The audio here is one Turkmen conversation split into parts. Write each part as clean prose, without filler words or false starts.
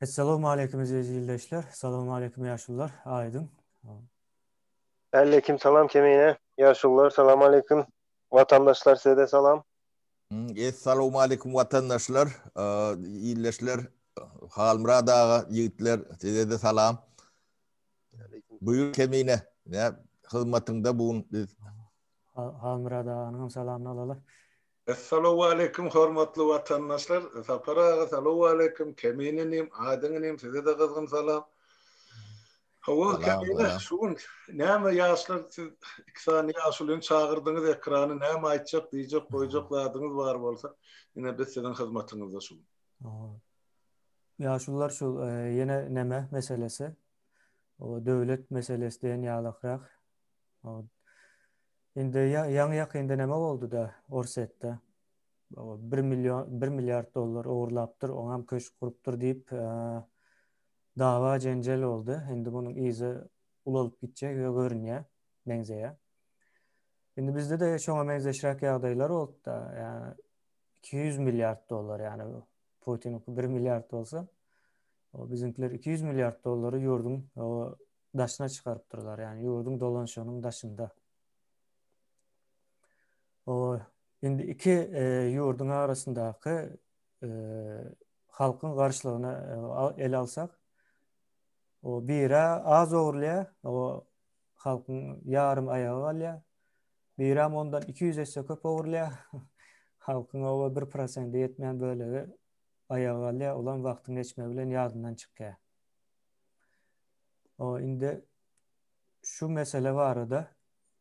Essalawmaleýkim eziz ildeşler. Salawmaleýkim ýaşulular. Aýdyň. Aleýkim salam Kemine. Ýaşulular salamaleýkim. Watandaşlar size-de salam. Essalawmaleýkim watandaşlar, ildeşler. Halmyrat aga, ýigitler size-de salam. Buýur Kemine. Nä hyzmatyňda bu gün biz. Halmyrat aganyň hem salamyny alaly. Essalawwaleýkim hormatly watandaşlar Sapar aga salowwaleýkim Kemine inim Aýdyň inim size-de gyzgyn salam. Hawa Kemine şu gün näme ýaşlar siz iki sany ýaşulyny çagyrdyňyz ekrana näme aýtjak diýjek goýjak zadyňyz bar bolsa ine biz siziň hyzmatyňyzda şu gün. Ýaşulylar şu ýene neme meselesi o döwlet meselesi diýen ýalakrak. Indi ýaňy ýakynda näme boldy-da Orsýetde? Bir million, bir milliard dollar ogurlapdyr, oňam köşk gurupdyr diýip, dawa jenjel boldy. Indi munuň yzy ulalyp gitjek görünýär, meňzeýär. Indi bizde-de şoňa meňzeşräk ýagdaýlar boldy-da. Ýagny 200 milliard dollar, ýagny Putiniňki 1 milliard bolsa, biziňkiler 200 milliard dollary ýurduň daşyna çykarypdyrlar, ýagny ýurduň dolanyşygynyň daşynda. O indi iki e, ýurduň arasyndaky e, halkyň garşylygyny e, ele alsak, o biri az ogurlaýar, o halkyň ýarym aýagy galýar. Birem ondan 200 esse köp ogurlaýar. Halkyň o 1%-e ýetmeýän bölegi aýagy galýar, olam wagtyň geçmegi bilen ýadyndan çykýar. O indi şu mesele barada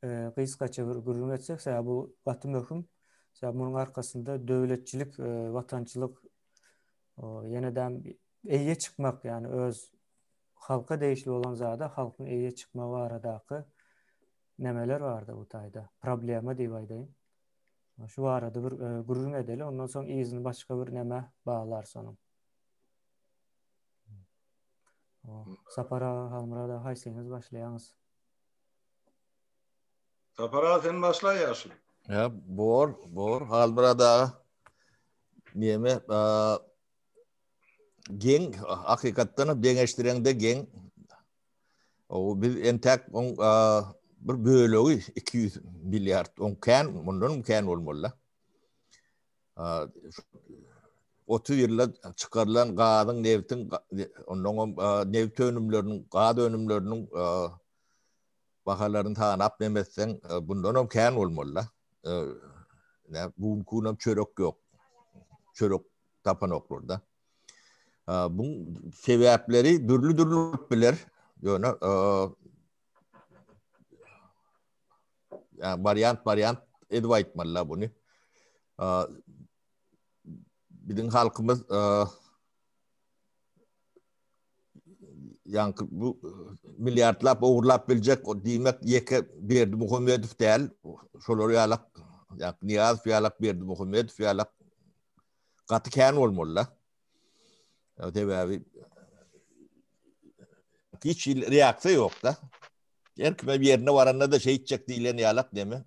e, gysgaça bir gürrüň etsek, sebäbi bu gaty möhüm. Sebäbi munuň arkasynda döwletçilik, e, watançylyk, ýene-de eýe çykmak, ýagny öz halka degişli bolan zada halkyň eýe çykmagy baradaky nemeler bardy bu taýda. Problema diýip aýdaýyn. Şu barada bir e, gürrüň edeli, ondan soň yzyny başga bir neme baglarys onuň. Sapar aga, Halmyrat aga haýsyňyz başlaýaňyz? Sapar aga sen başla ýaşuly. Ýa bor, bor Halmyrat aga. Neme, geň, hakykatdan hem deňeşdireňde geň. O biz entäk oň bir bölegi 200 milliard, oň kän, mundan hem kän bolmaly. 30 ýylda çykarylan gazyň, nebtiň, ondan hem nebit önümleriniň, gaz önümleriniň bahalaryny sanap neme etseň, bundan hem kän bolmaly-da. Ne, bu günki günem çörek ýok. Çörek tapanoklar-da. Bu sebäpleri dürli-dürli bolup biler. Ýöne ýa wariant wariant edip aýtmalylar buny. Biziň halkymyz ýaňky bu milliardlap ogurlap biljek diýmek ýeke Berdimuhamedow däl, şolar ýalak, ýa Nyýazow ýalak Berdimuhamedow ýalak gaty kän bolmaly-da. Sebäbi hiç hili reaksiýa ýok-da. Her kime ýerine baranda-da şeýtjek diýlen ýalak neme.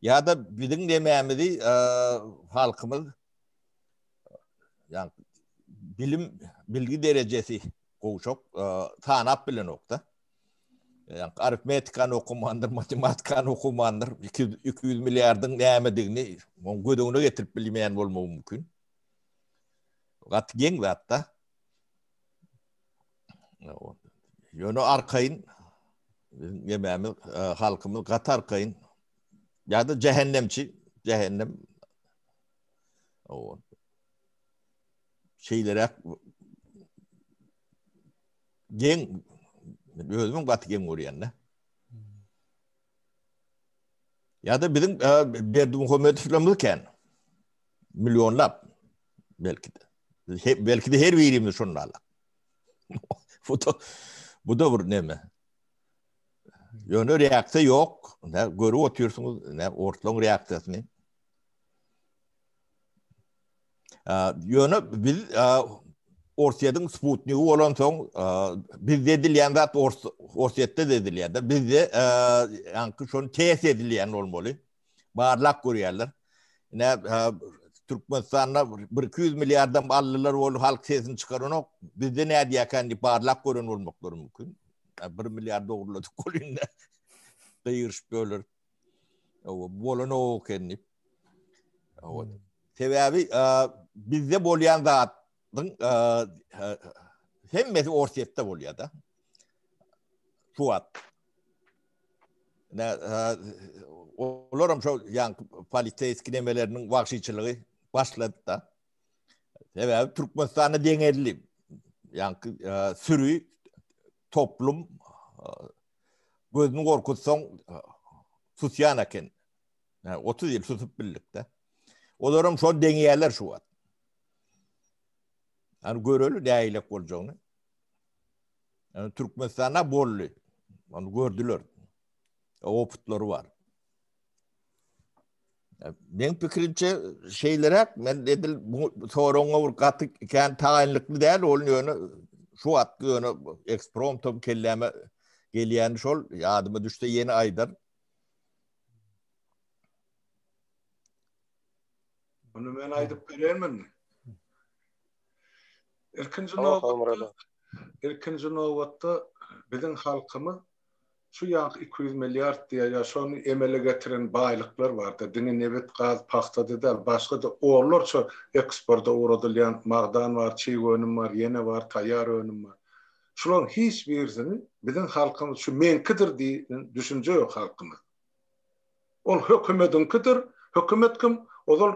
Ýa-da biziň nemämizi halkymyz ýa bilim bilgi derejesi gowşak sanap bilenok-da. Ýa arifmetikany okumandyr, matematikany okumandyr, 200 milliardyň nämedigini oň göz öňüne getirip bilmeýän bolmagy mümkin. Gaty geň zat-da. Ýöne arkaýyn nemämiz, e, halkymyz gaty arkaýyn. Ýa-da jähennemçi, jähennem. O. Şeýleräk geň özüm gaty geň görýän-de. Ýa-da biziň e, Berdimuhamedowlarymyz kän. Millionlap belki-de. Belki-de her birimiz şonda alak. Bu da bu da bir neme. Ýöne reaksiýa ýok. Ne görüp otyrsyňyz, ne ortlaň reaksiýasyny. Ýöne biz Orsýetiň sputnigi bolansoň, bizde edilýän zat Orsýetde-de edilýär-de. Bizde ýaňky şony test edilýän bolmaly. Barlap görýärler. Ine, Türkmenistanda bir 200 milliardam aldylar ol halk sesini çykaranok. Bizde nädýärkän diýip barlap gören bolmaklary mümkin. 1 milliard dogruladyk ol indi. Gygyryşyp böler. Owa, bolan o eken diýip. Owa. Sebäbi bizde bolýan zadyň hemmesi Orsýetde bolýar-da. Şu wagt. Ne, olaram şo ýaňky poliseýski nemeleriniň wagşyçylygy başlady-da. Sebäbi Türkmenistanda deňeldi. Ýaňky süri toplum gözüni gorkuzsaň susýan eken. 30 ýyl susup bildik-de. Olaram şony deňýärler şu wagt. Yani göreli nähilek boljagyny. Yani Türkmenistanda boldy. Onu gördüler. Oputlary bar. Men pikirimçe şeýleräk, men edil bu soragyňa bir gaty kän taýynlykly däl, ol ýöne şu wagt ýöne ekspromtom kelläme gelýän şol, ýadyma düşse ýene aýdar. Bunu men aýdyp bereýinmi? Ilkinji nobatda ilkinji nobatda biziň halkymyz şu ýaňky 200 milliard diýýär, ýa şony emele getiren baýlyklar barda, diňe nebit, gaz, pagtada däl, başga-da onlarça eksporta ugradylýan magdan bar, çig önüm bar, ýene bar, taýýar önüm bar. Şularyň hiç birisini biziň halkymyz şu meňkidir diýen düşünje ýok halkymyzda. Ol hökümediňkidir. Hökümet kim? Ozal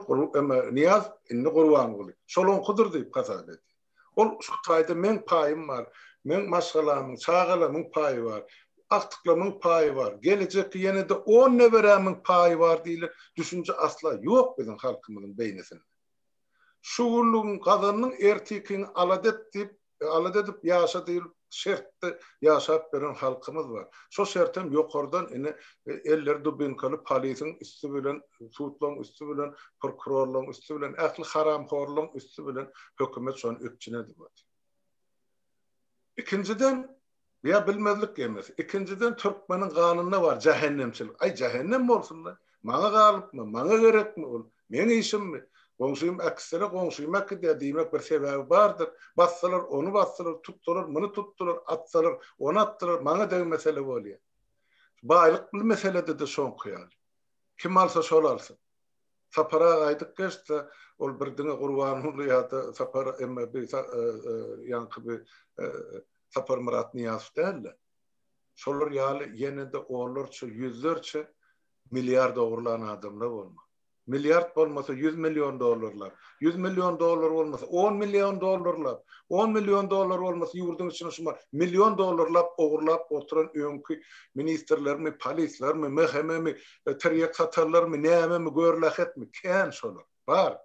Nyýazow, indi Gurbanguly. Şolaňkydyr diýip hasap edýär. Ol şu taýda meň paýym bar, meň maşgalamyň, çagalarymyň paýy bar, agtyklarymyň paýy bar, gelejekki ýene-de on neberämiň paýy bar diýlen düşünje asla ýok biziň halkymyzyň beýnisinde. Şu günlügiň gazanyň ertikiňi alada et diýip Alada edip ýaşa diýilip şertde ýaşap beren halkymyz bar. Şo şertem ýokardan ine elleri dubinkaly polisiň üsti bilen, sudlaryň üsti bilen, prokurorlaryň üsti bilen, ähli haramhorlaryň üsti bilen hökümet şony üpjün edip otyr. Ikinjiden, Ýa bilmezlik ýemesi. Ikinjiden türkmeniň ganynda bar jähennemçilik. Aý jähennem bolsun-da. Maňa galypmy, maňa gerekmi ol? Meň işimmi? Goňşym äkitseler goňşym äkidýär diýmek bir sebäbi bardyr. Bassalar ony basdylar, tutsalar muny tutdular, atsalar ony atdylar, maňa degmesele bolýar. Baýlykly meselede-de şoňky ýaly. Kim alsa şol alsyn. Sapar aga aýdyp geçdi, ol bir diňe Gurbanguly ýa-da Sapar emme bi ýaňky bi Saparmyrat Nyýazow däl-de. Şolar ýaly ýene-de onlarça, ýüzlerçe milliard ogurlan adamlar bolmaly. Milliard bolmasa 100 million dollarlap, 100 million dollar bolmasa 10 million dollarlap, 10 million dollar bolmasa ýurduň içinde şuma million dollarlap ogurlap oturan öňki ministrlermi, polislermi, MHM-mi, tirýek satarlarmy, nämemi, görlähetmi, kän şolar. Bar.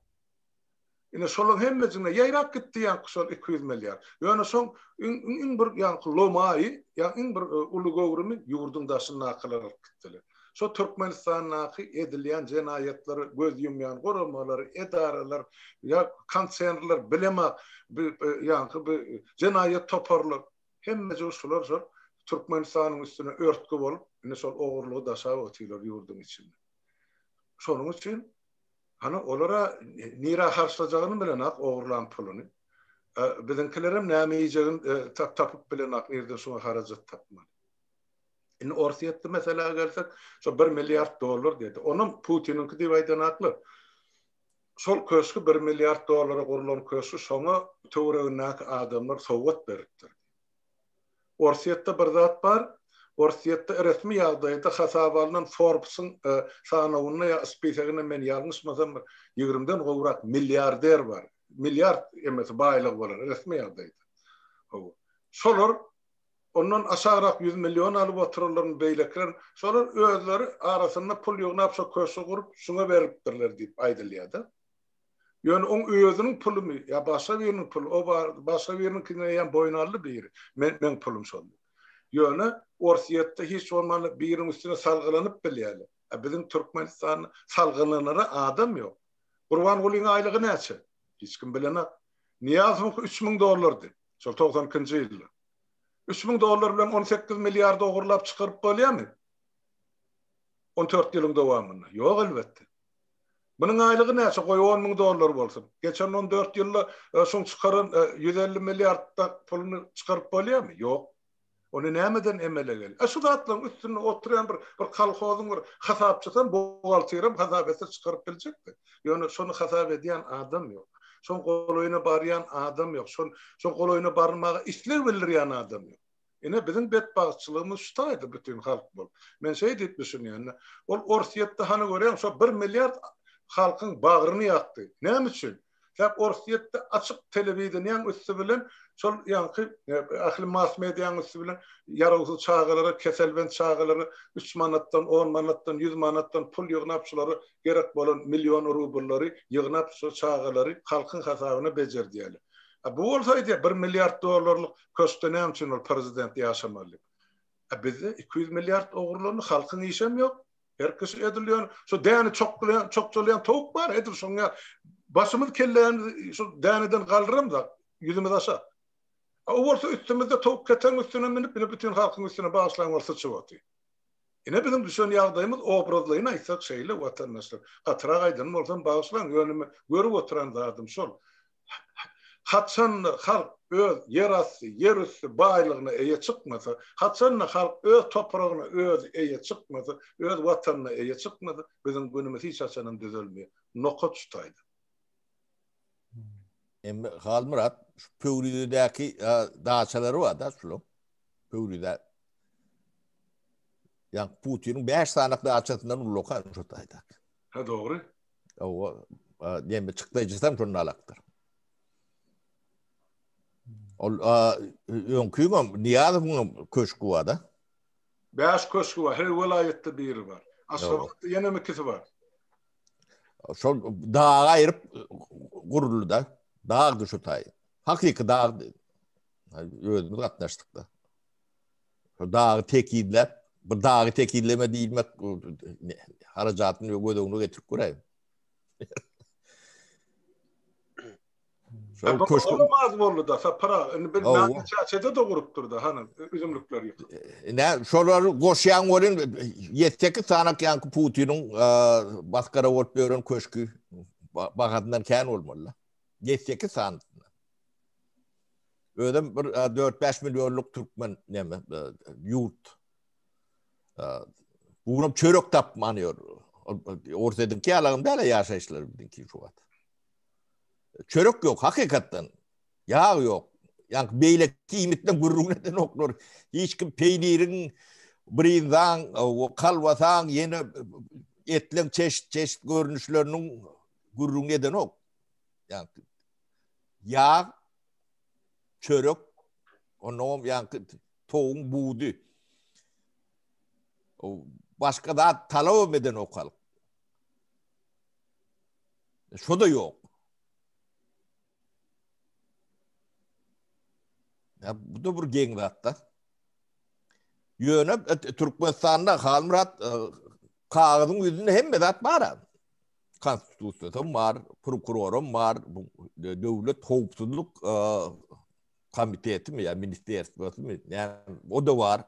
Ine şolaryň hemmejigine ýaýrap gitdi ýaňky şol 200 milliard. Ýöne şoň iň iň bir ýaňky lomaýy, ýa iň bir e, uly göwrümi ýurduň daşyndakylar alyp gitdiler. Şo Türkmenistandaky edilýän jenaýatlara göz ýumýan guramalar, edaralar, ýa konsernler, bilemok, e, ýaňky bu jenaýat toparlar hemmejigi şular şol Türkmenistanyň üstüne örtgi bolup, ine şol ogurlygy daşap otyrlar ýurduň içinde. Şonuň üçin Hany olara nirä harçlajagyny bilenak ogurlan puluny. Biziňkilerem näme iýjegini tapyp bilenak nirden şuňa harajat tapmaly. Indi Orsýetli meselä gelsek, şo bir milliard dollar diýdi. Onam Putiniňki diýip aýdanaklar. Şol köşgi bir milliard dollara gurlan köşgi şoňa töweregindäki adamlar sowgat beripdir. Orsýetde bir zat bar, Orsýetde resmi ýagdaýda hasaba alnan Forbes-iň sanawynda ýa spiseginde men ýalňyşmasam bir ýigrimden gowrak milliarder bar. Milliard emesi baýlygy bolan resmi ýagdaýda. Hawa. Şolar ondan aşagrak 100 million alyp oturanlaryň beýlekiler, şolar özleri arasynda pul ýygnap şo köşgi gurup şuňa beripdirler diýip aýdylýar-da. Ýöne oň özüniň pulumy ýa başga biriniň puly, o bar, başga biriniňkini eýýäm boýun aldy biri. Men, meň pulum şol diýip. Ýöne Orsýetde hiç bolmanda biriniň üstüne salgylanyp bilýärler. A biziň Türkmenistanda salgylanara adam ýok. Gurbangulyň aýlygy näçe? Hiç kim bilenok. Nyýazowyňky 3000 dollardy. Şol 92-nji ýylda. 3000 dollar bilen 18 milliard ogurlap çykaryp bolýarmy? 14 ýylyň dowamynda. Ýok elbetde. Munuň aýlygy näçe, goý on müň dollar bolsun. Geçen on dört ýylda şuň çykaran 150 milliard puluny çykaryp bolýarmy? Ýok. Ony nämeden emele geldi? E şu zatlaryň üstünde oturýan bir bir kolhozyň bir hasapçysam, buhgalterem hasap etse çykaryp biljekdi. Ýöne şony hasap edýän adam ýok. Şoň golaýyna barýan adam ýok. Şon şoň golaýyna barmaga isleg bildirýän adam ýok. Ine biziň betbagtçylygymyz şu taýda bütin halk bolup. Men şeý diýip düşünýän. Ol Orsýetde hany görýäň şo bir milliard halkyň bagryny ýakdy. Näme üçin? Sebäp Orsýetde açyk telewideniýäň üsti bilen şol ýaňky ähli mass mediaň üsti bilen ýarawsyz çagalara, keselbent çagalara üç manatdan, on manatdan, ýüz manatdan pul ýygnap şulara gerek bolan million rubllary ýygnap şo çagalary halkyň hasabyna bejerdýärler. A bu bolsa aýdýar bir milliard dollarlyk köşkde näme üçin ol prezident ýaşamaly diýip. A bizde 200 milliard ogurlandy, halkyň işem ýok. Her kişi edil ýöne şu däne çoklaýan, çokjalaýan towuk bar, edil şoň ýaly. Başymyz kellämizi şu däneden galdyramzak, ýüzümiz aşak. A o bolsa üstümizde towuk ketegiň üstüne münüp, ine bütin halkyň üstüne bagyşlaň bolup syçyp otyr. Ine biziň düşen ýagdaýymyz obrazlaýyn aýtsak şeýle watandaşlar. Gatyrak aýdan bolsam bagyşlaň, ýöne men görüp oturan zadym şol. Haçanda halk öz ýer asty, ýer üsti baýlygyna eýe çykmasa, haçanda halk öz topragyna özi eýe çykmasa, öz watanyna eýe çykmasa, biziň günümiz hiç haçanam düzelmeýär. Nokat şu taýda. Emme Halmyrat şu Pöwrizedäki daçalary bar-da şulaň. Pöwrize Ýa Putiniň 5 sanak daçasyndan ullakan şu taýda. Ha dogry. Owa, neme çykdaýjysam şonda alakdyr. Ol öňküňem Nyýazowyň köşgi bar-da. 5 köşgi bar, her welaýatda biri bar. Aşgabatda ýene ikisi bar. Şol dagy aýryp guruldy-da. Dagdy şu taý. Hakyky dag. Özümiz gatnaşdyk-da. Şu dagy tekizläp, bu dagy tekizleme diýmek harajatyny göz öňüne getirip göräýiň. Şol köşk az boldy da Sapar aga. Indi bir çäçede de gurupdyr da hany üzümlikler ýykyp. Ne şolary goşýan welin 7-8 sanak ýaňky Putiniň baskara bolup ýören köşki bahasyndan kän bolmaly. 7-8 sany. Özem bir 4-5 millionlyk türkmen näme ýurt. Bugunam çörek tapman ýör. Orsediňki ýalagym däl ýaşaýyşlar biziňki şu wagt. Çörek ýok hakykatdan. Ýag ýok. Ýa beýleki iýmitden gürrüň edenoklar. Hiç kim peýniriň, brinzaň, kalbasaň, ýene etleň çeşit-çeşit görnüşleriniň gürrüňini edenok. Ýa ýag, çörek, onnoňam ýaňky towuň budy. Başga zat talabam edenok halk. Şo-da ýok. Ya bu da bir geň zat-da. Ýöne e, Türkmenistanda Halmyrat e, kagyzyň ýüzünde hemme zat bar. Konstitusiýasam bar, prokuroram bar, bu döwlet howpsuzlyk e, komitetimi ýa ministerstwosymy, o da bar.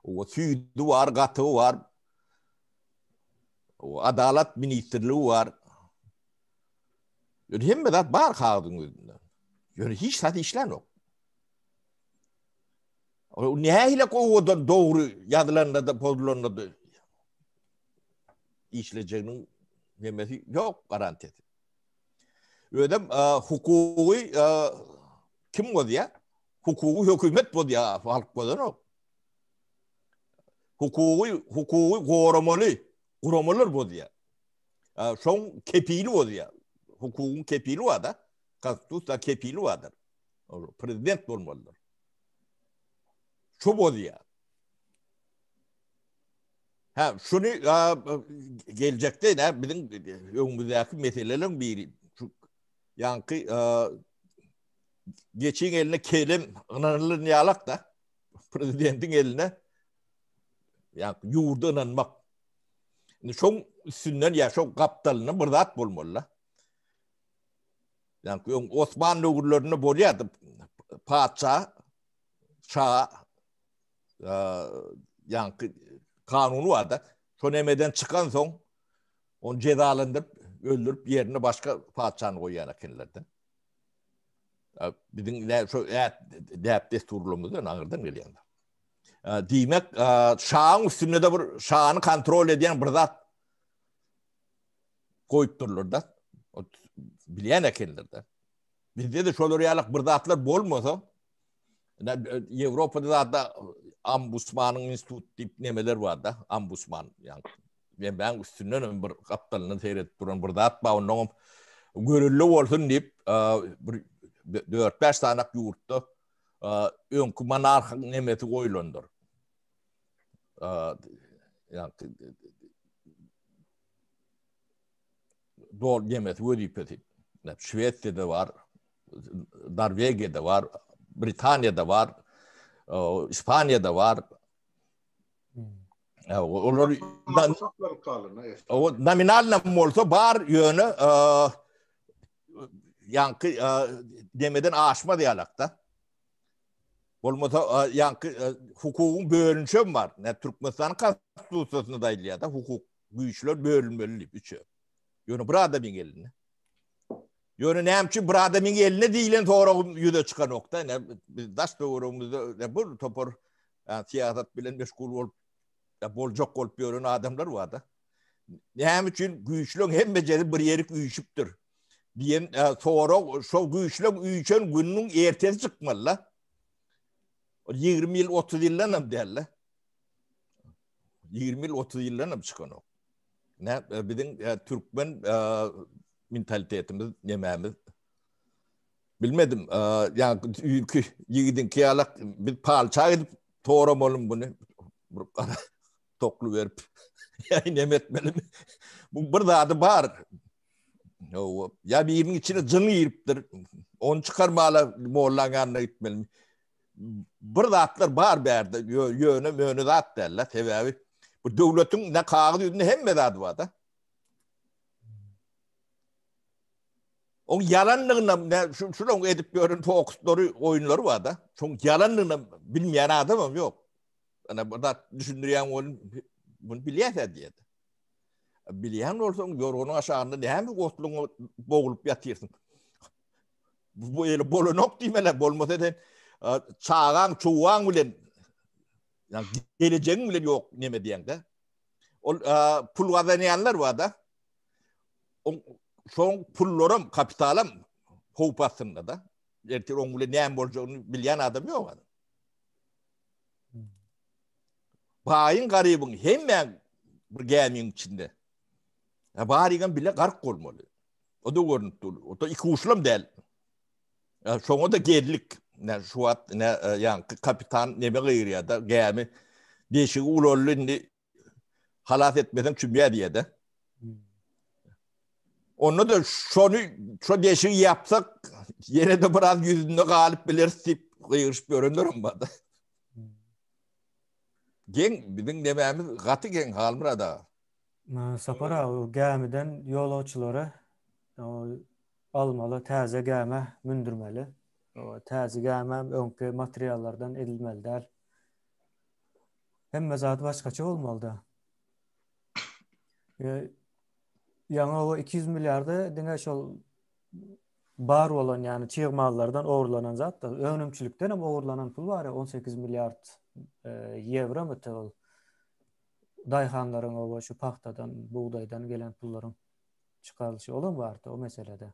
O süýdi bar, gatygy bar. O adalat ministrligi bar. Ýöne hemme zat bar kagyzyň ýüzünde. Ýöne hiç zat işlänok. O nähili owadan dogry ýazylanda da pozulanda da işlejeginiň nemesi ýok garantiyasy. Özem hukugy kim bozýar? Hukugy hökümet bozýar, halk bozanok. Hukugy hukugy goramaly guramalar bozýar. Şoň kepili bozýar. Hukugyň kepili bar-da. Konstitusiýa kepili bardyr. Prezident bolmalydyr. Şu bozýar. Ha, şuny geljekde ne biziň öňümizdäki meseleleriň biri şu ýaňky geçiň eline kelem ynanylan ýalak da prezidentiň eline ýaňky ýurda ynanmak. Indi şoň üstünden ýa şoň gapdalyndan bir zat bolmaly da. Ýaňky öň Osman döwürlerinde bolýardy. Patyşa şa ýaňky kanuny barda. Şo nemeden çykan soň ony jezalandyryp. Öldürip ýerine başga patyşany goýýan ekenler-de. Biziň şu däp dessurlarymyzdan aňyrdan gelýän. Diýmek, şaň üstünde de bir şany kontrol edýän bir zat goýupdyrlar-da. Bilýän ekenler-de. Bizde de şolar ýaly bir zatlar bolmasa, Ýewropada zada ambusmanyň institut diýip nemeler bar-da, ambusman, ýagny men üstünden hem bir gapdalyndan seyredip duran bir zat bar, ondan hem görelde bolsun diýip bir 4-5 sanak ýurtda öňki monarhyň nemesi goýlandyr. Ýagny dol nemesi wezipesi. Şwesiýada bar, Norwegiýada bar, Britaniýada bar, Ispaniýada bar. Olar o nominalny bolsa bar ýöne ýaňky demeden aşmaz ýalakda. Bolmasa ýaňky hukugyň bölünişem bar. Näme Türkmenistanyň konstitusiýasynda da aýdylýar-da, hukuk güýçler bölünmeli diýip üçe. Ýöne bir adamyň elinde. Ýöne näme üçin bir adamyň eline diýlen sorag ýüze çykanokda. Ine biz daş töweregimizde bir topar syýasat bilen meşgul bolup boljak bolup ýören adamlar bar-da. Näme üçin güýçleň hemmejesi bir ýerik üýşüpdir diýen sorag şo güýçleň üýşen gününiň ertesi çykmaly-da. 20 ýyl, 30 ýyldan hem däl-de. 20 ýyl, 30 ýyldan hem çykanok. Ne e, biziň e, türkmen e, mentalitetimiz nemämiz bilmedim. E, ýa ülki ýigidiňki ýalak biz palça gidip toramalym bunu. Bir tokly berip ýa neme etmelimi? Bu bir zady bar. Ýa biriniň içine jyn giripdir. Onu çykarmaly mollaň ýanyna gitmelimi? Bir zatlar bar bärde, ýöne möne zat däl-de, sebäbi bu döwletiň ne kagyz ýüzünde hemme zady bar-da. Oň ýalanlygyna ne şu şulaň edip ýören fokuslary, oýunlary bar-da. Şoň ýalanlygyna bilmeýän adamam ýok. Ana bir zat düşündirýän bolun, muny bilýär-dä diýýär. Bilýän bolsaň, ýorganyň aşagynda näme otluňa bogulup ýatyrsyň? Bu eli bolanok diýmeli, bolmasa sen çagaň, çuwaň bilen ýa gelejegiň bilen ýok neme diýeňde. Ol pul gazanýanlar bar-da. Şoň pullaram, kapitalam howp astynda-da. Ertir oň bilen näme boljagyny bilýän adam ýok. Baýyň, garybyň hemmäň bir gämiň içinde. Ya barygam bile gark bolmaly. O da görünip dur. O da iki uçlam däl. Ya şoňa da geldik. Ne şu wagt ne e, ýaňky kapitan neme gygyrýar da gämi deşigi ulaldy indi halas etmeseň çümýär diýýär-de. Onda da şony şo deşigi ýapsak ýene de biraz ýüzünde galyp bileris diýip gygyryşyp ýörenler hem bar. Geň biziň nemämiz gaty geň Halmyrat aga. Sapar aga gämiden ýolagçylary almaly, täze gämä mündürmeli. Täze gämä öňki materiallardan edilmeli däl. Hemme zat başgaça bolmaly-da. Ýaňy o 200 milliardy diňe şol bar bolan, ýagny çig mallardan ogurlanan zat-da. Önümçilikden hem ogurlanan pul bar, 18 milliard ýewro mü ol. Daýhanlaryň oba şu pagtadan, bugdaýdan gelen pullaryň çykarylyşy olam bardy o meselede.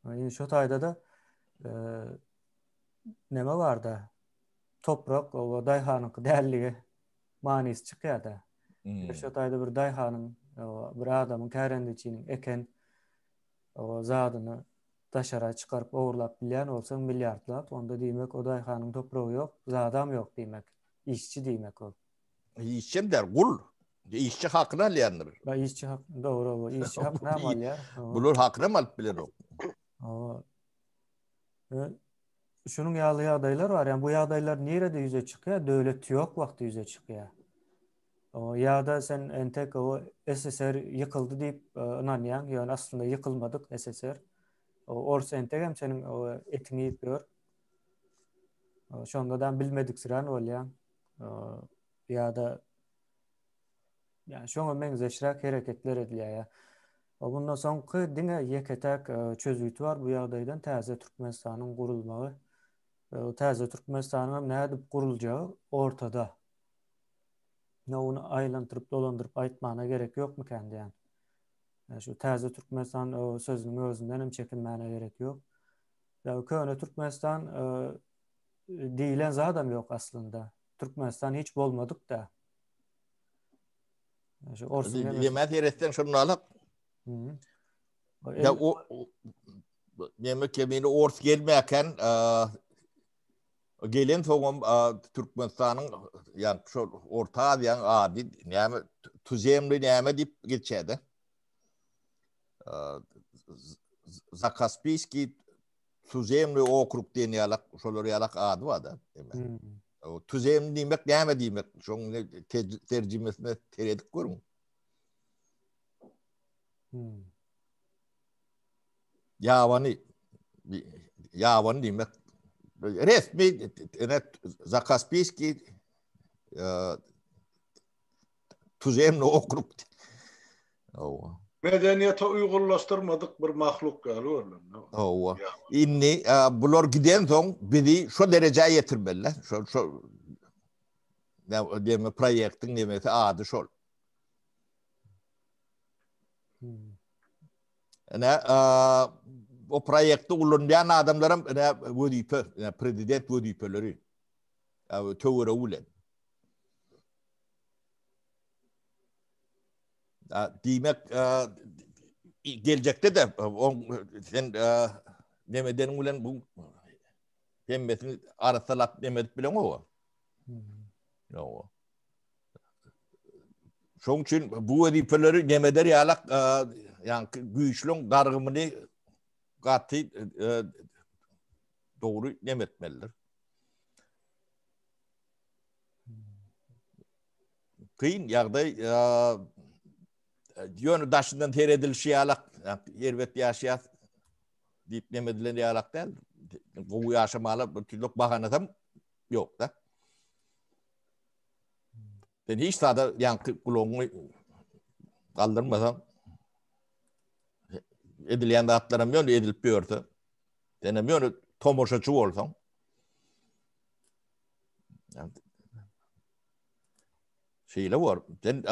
Ýani şu taýda-da e, neme barda? Toprak oba daýhanyňky dälligi manysy çykýar-da. Hmm. Şu taýda bir daýhanyň, bir adamyň kärendeçiniň eken o zadyny daşara çykaryp ogurlap bilýän bolsaň milliardlap, onda diýmek o daýhanyň topragy ýok, zadam ýok diýmek. Işçi diýmek ol. Işçem däl, gul. Işçi hakyny alýandyr. Ba işçi hak, dogry o. Işçi hakyny hem alýar. Bular hakyny hem alyp bilenok. Hawa. Şunuň ýaly ýagdaýlar bar. Ýani bu ýagdaýlar nirede ýüze çykýar? Döwlet ýok wagty ýüze çykýar. O ýa-da sen entek o SSR ýykyldy diýip e, ynanýaň, ýöne aslynda ýykylmadyk SSR. O ors entek hem seniň o etiňi iýip ýör. Şonda da bilmediksirän bolýaň. Ýa-da ýani şoňa meňzeşräk hereketler edilýär. Mundan soňky diňe ýeke-täk çözgüti bar bu ýagdaýdan täze Türkmenistanyň gurulmagy. Täze Türkmenistanyň hem nädip guruljagy ortada. Ýa ony aýlandyryp dolandyryp aýtmana gerek ýokmykän diýýän. Şu täze Türkmenistan sözüniň özünden hem çekinmäne gerek ýok. Ýa köne Türkmenistan diýilen zadam ýok aslynda. Türkmenistan hiç bolmadyk da. Şu orsuň Ýeme seretseň şonda alak. Ya o Neme kemini ors gelmäken gelen soňam Türkmenistanyň ýa şol Orta Aziýanyň ady näme tuzemli näme diýip geçýärdi. Zakaspiyskiý tuzemli okrug diýen ýalak şolar ýalak ady bar da. O tuzemli diýmek näme diýmek? Şoň terjimesine seredip görüň. Hmm. Ýabany ýabany diýmek resmi ene Zakaspiyskiý e, tuzemli okrug. Owa. Medeniýete uýgunlaşdyrmadyk bir mahluk ýaly görünen. Owa. Indi e, bular giden soň bizi şo derejä ýetirmeliler. Şo şo diýmek proýektiň nemesi ady şol. Ine, o proýekti ulanýan adamlaram ine wezipe, ine prezident wezipeleri töweregi bilen. Diýmek, geljekde de sen neme edeniň bilen bu hemmesini arassalap neme edip bileňok. Ýok. Şoň üçin bu wezipeleri nemeder ýalak, ýaňky güýçlüň dargymyny gaty dogry nem etmelidir. Kyn ýagdaý ýöne daşyndan seredilişi ýalak, erbet ýaşaýas diýip nem edilen ýalak däl. Gowy ýaşamaly bir türlük bahanasam ýok-da. Sen hiç zada ýaňky gulagyňy galdyrmasaň edilýän zatlaram ýöne edilip ýörse, sen hem ýöne tomaşaçy bolsaň. Şeýle bor. Sen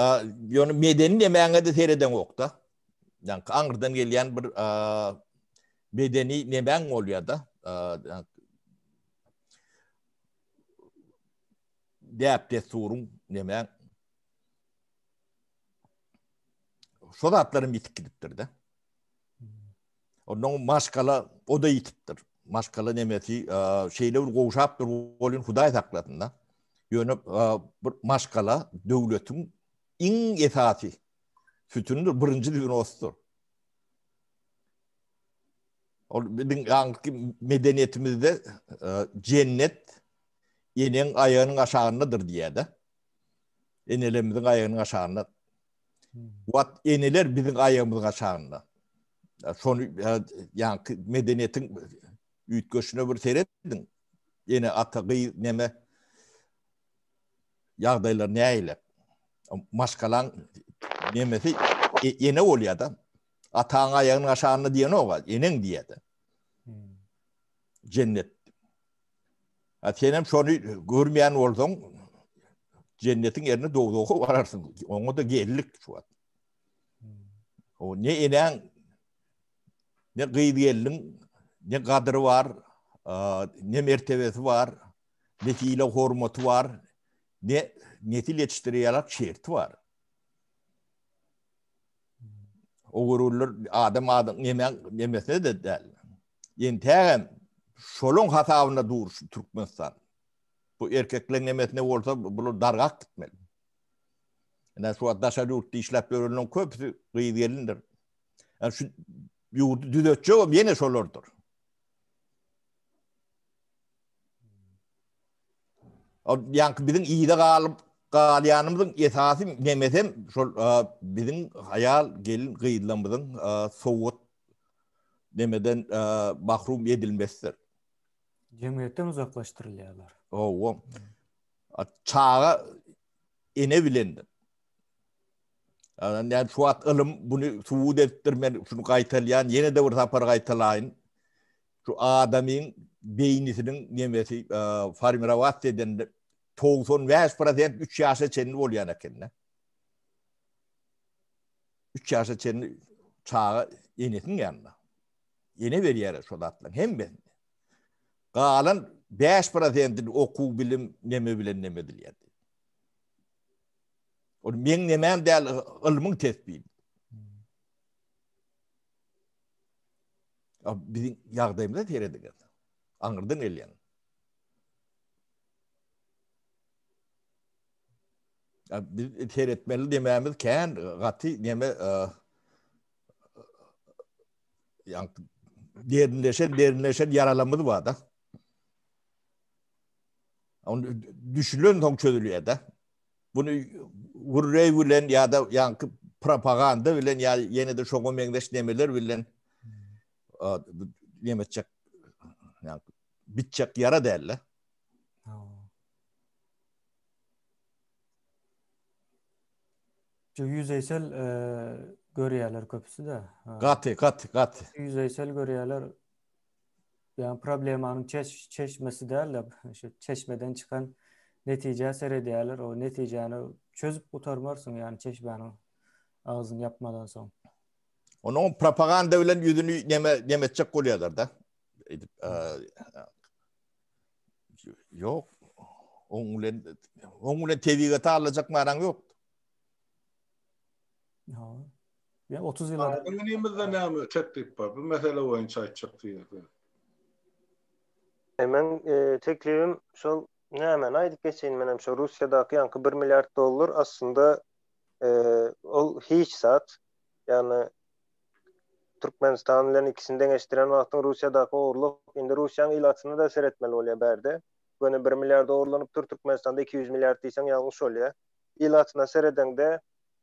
ýöne medeni nemäňe de seredeňokda. Ýaňky aňyrdan gelýän bir medeni nemäň bolýar-da. Däp-dessuryň nemäň şo zatlaram ýitip gidipdir-de. Ondan maşgala o da ýitipdir. Maşgala nemesi şeýle bir gowşapdyr welin Hudaý saklasyn-da. Ýöne bir maşgala döwletiň iň esasy sütünidir, birinji zwenosydyr. Ol biziň ýaňky medeniýetimizde jennet eneň aýagynyň aşagyndadyr diýýär-de. Enelerimiziň aýagynyň aşagynda. Wat eneler biziň aýagymyzyň aşagynda. Şony ýaňky medeniýetiň üýtgeşine bir serediň. Ene, ata, gyz neme ýagdaýlar nähili? Maşgalaň nemesi e, ene bolýar-da. Ataň aýagynyň aşagynda diýenok, eneň diýýär-de. Hmm. Jennet. Ha senem şony görmeýän bolsaň, jennetiň ýerine dowzaha bararsyň. Oňa da geldik şu wagt. Hmm. O ne eneň ne gyz gelniň ne gadyry bar, ne mertebesi bar, ne sylag hormaty bar, ne nesil ýetişdirýärler şerti bar. O görürler adam adam nemäň nemesine de däl. Entägem şolaň hasabynda dur şu Türkmenistan. Bu erkekleň nemesine bolsa bular dargap gitmeli. Ine şu wagt daşary ýurtda işläp ýörenleriň köpüsi gyz gelindir. Yani şu ýurdy düzetjegem ýene şolardyr. Ol ýaňky biziň yza galyp galýanymyzyň esasy nemesem şol biziň aýal gelin gyzlarymyzyň sowat nemeden mahrum edilmesidir. Jemgyýetden uzaklaşdyrylýarlar. Hawa. Çaga ene bilendir. Yani şu wagt ylym buny subut edipdir men şuny gaýtalýan ýene-de bir sapar gaýtalaýyn. Şu adamyň beýnisiniň nemesi formirowat edende 95% 3 ýaşa çenli bolýan ekende. 3 ýaşa çenli çaga enesiniň ýanynda. Ene berýär şo zatlaryň hemmesini. Galan 5%-ni okuw, bilim neme bilen neme edilýär. Ol meň nemem däl, ylmyň tesbidi. Biziň ýagdaýymyza serediňiz. Aňyrdan gelýän. Biz seretmeli demämiz kän, gaty neme ýa derinleşen, derinleşen ýaralamyz bar da. Onu düşünen soň çözülýär da. Bunu gürrey bilen ýa-da ýaňky propaganda bilen ýa ýene-de şoňa meňzeş nemeler bilen neme etjek ýaňky bitjek ýara däl-de. Şu ýüzeýsel görýärler köpüsi-de. Gaty, gaty, gaty. Ýüzeýsel görýärler. Ýa problemanyň çeş, çeşmesi däl-de, şu çeşmeden çykan netijä seredýärler. O netijäni çözüp gutarmarsyň, ýani çeşmäniň agzyny ýapmadan soň. Onuň propaganda bilen ýüzüni neme neme etjek bolýarlar-da. Edip, Ýok. Oň bilen oň bilen tebigaty allajak manaň ýok. Ha. Ýa 30 ýyl adam. Inimizde näme teklip bar? Bu mesele boýunça aýtjak diýýär. E, men e, teklibim şol nämäni aýdyp geçeýin menem şo Russiýadaky ýaňky 1 milliard dollar aslynda e, ol hiç zat. Ýagny Türkmenistan bilen ikisini deňeşdiren wagtyň Russiýadaky ogurlyk, indi Russiýanyň ilatyna-da seretmeli bolýar bärde. Göni bir milliard ogurlanypdyr, Türkmenistanda 200 milliard diýseň ýalňyş bolýar. Ilatyna seredeňde,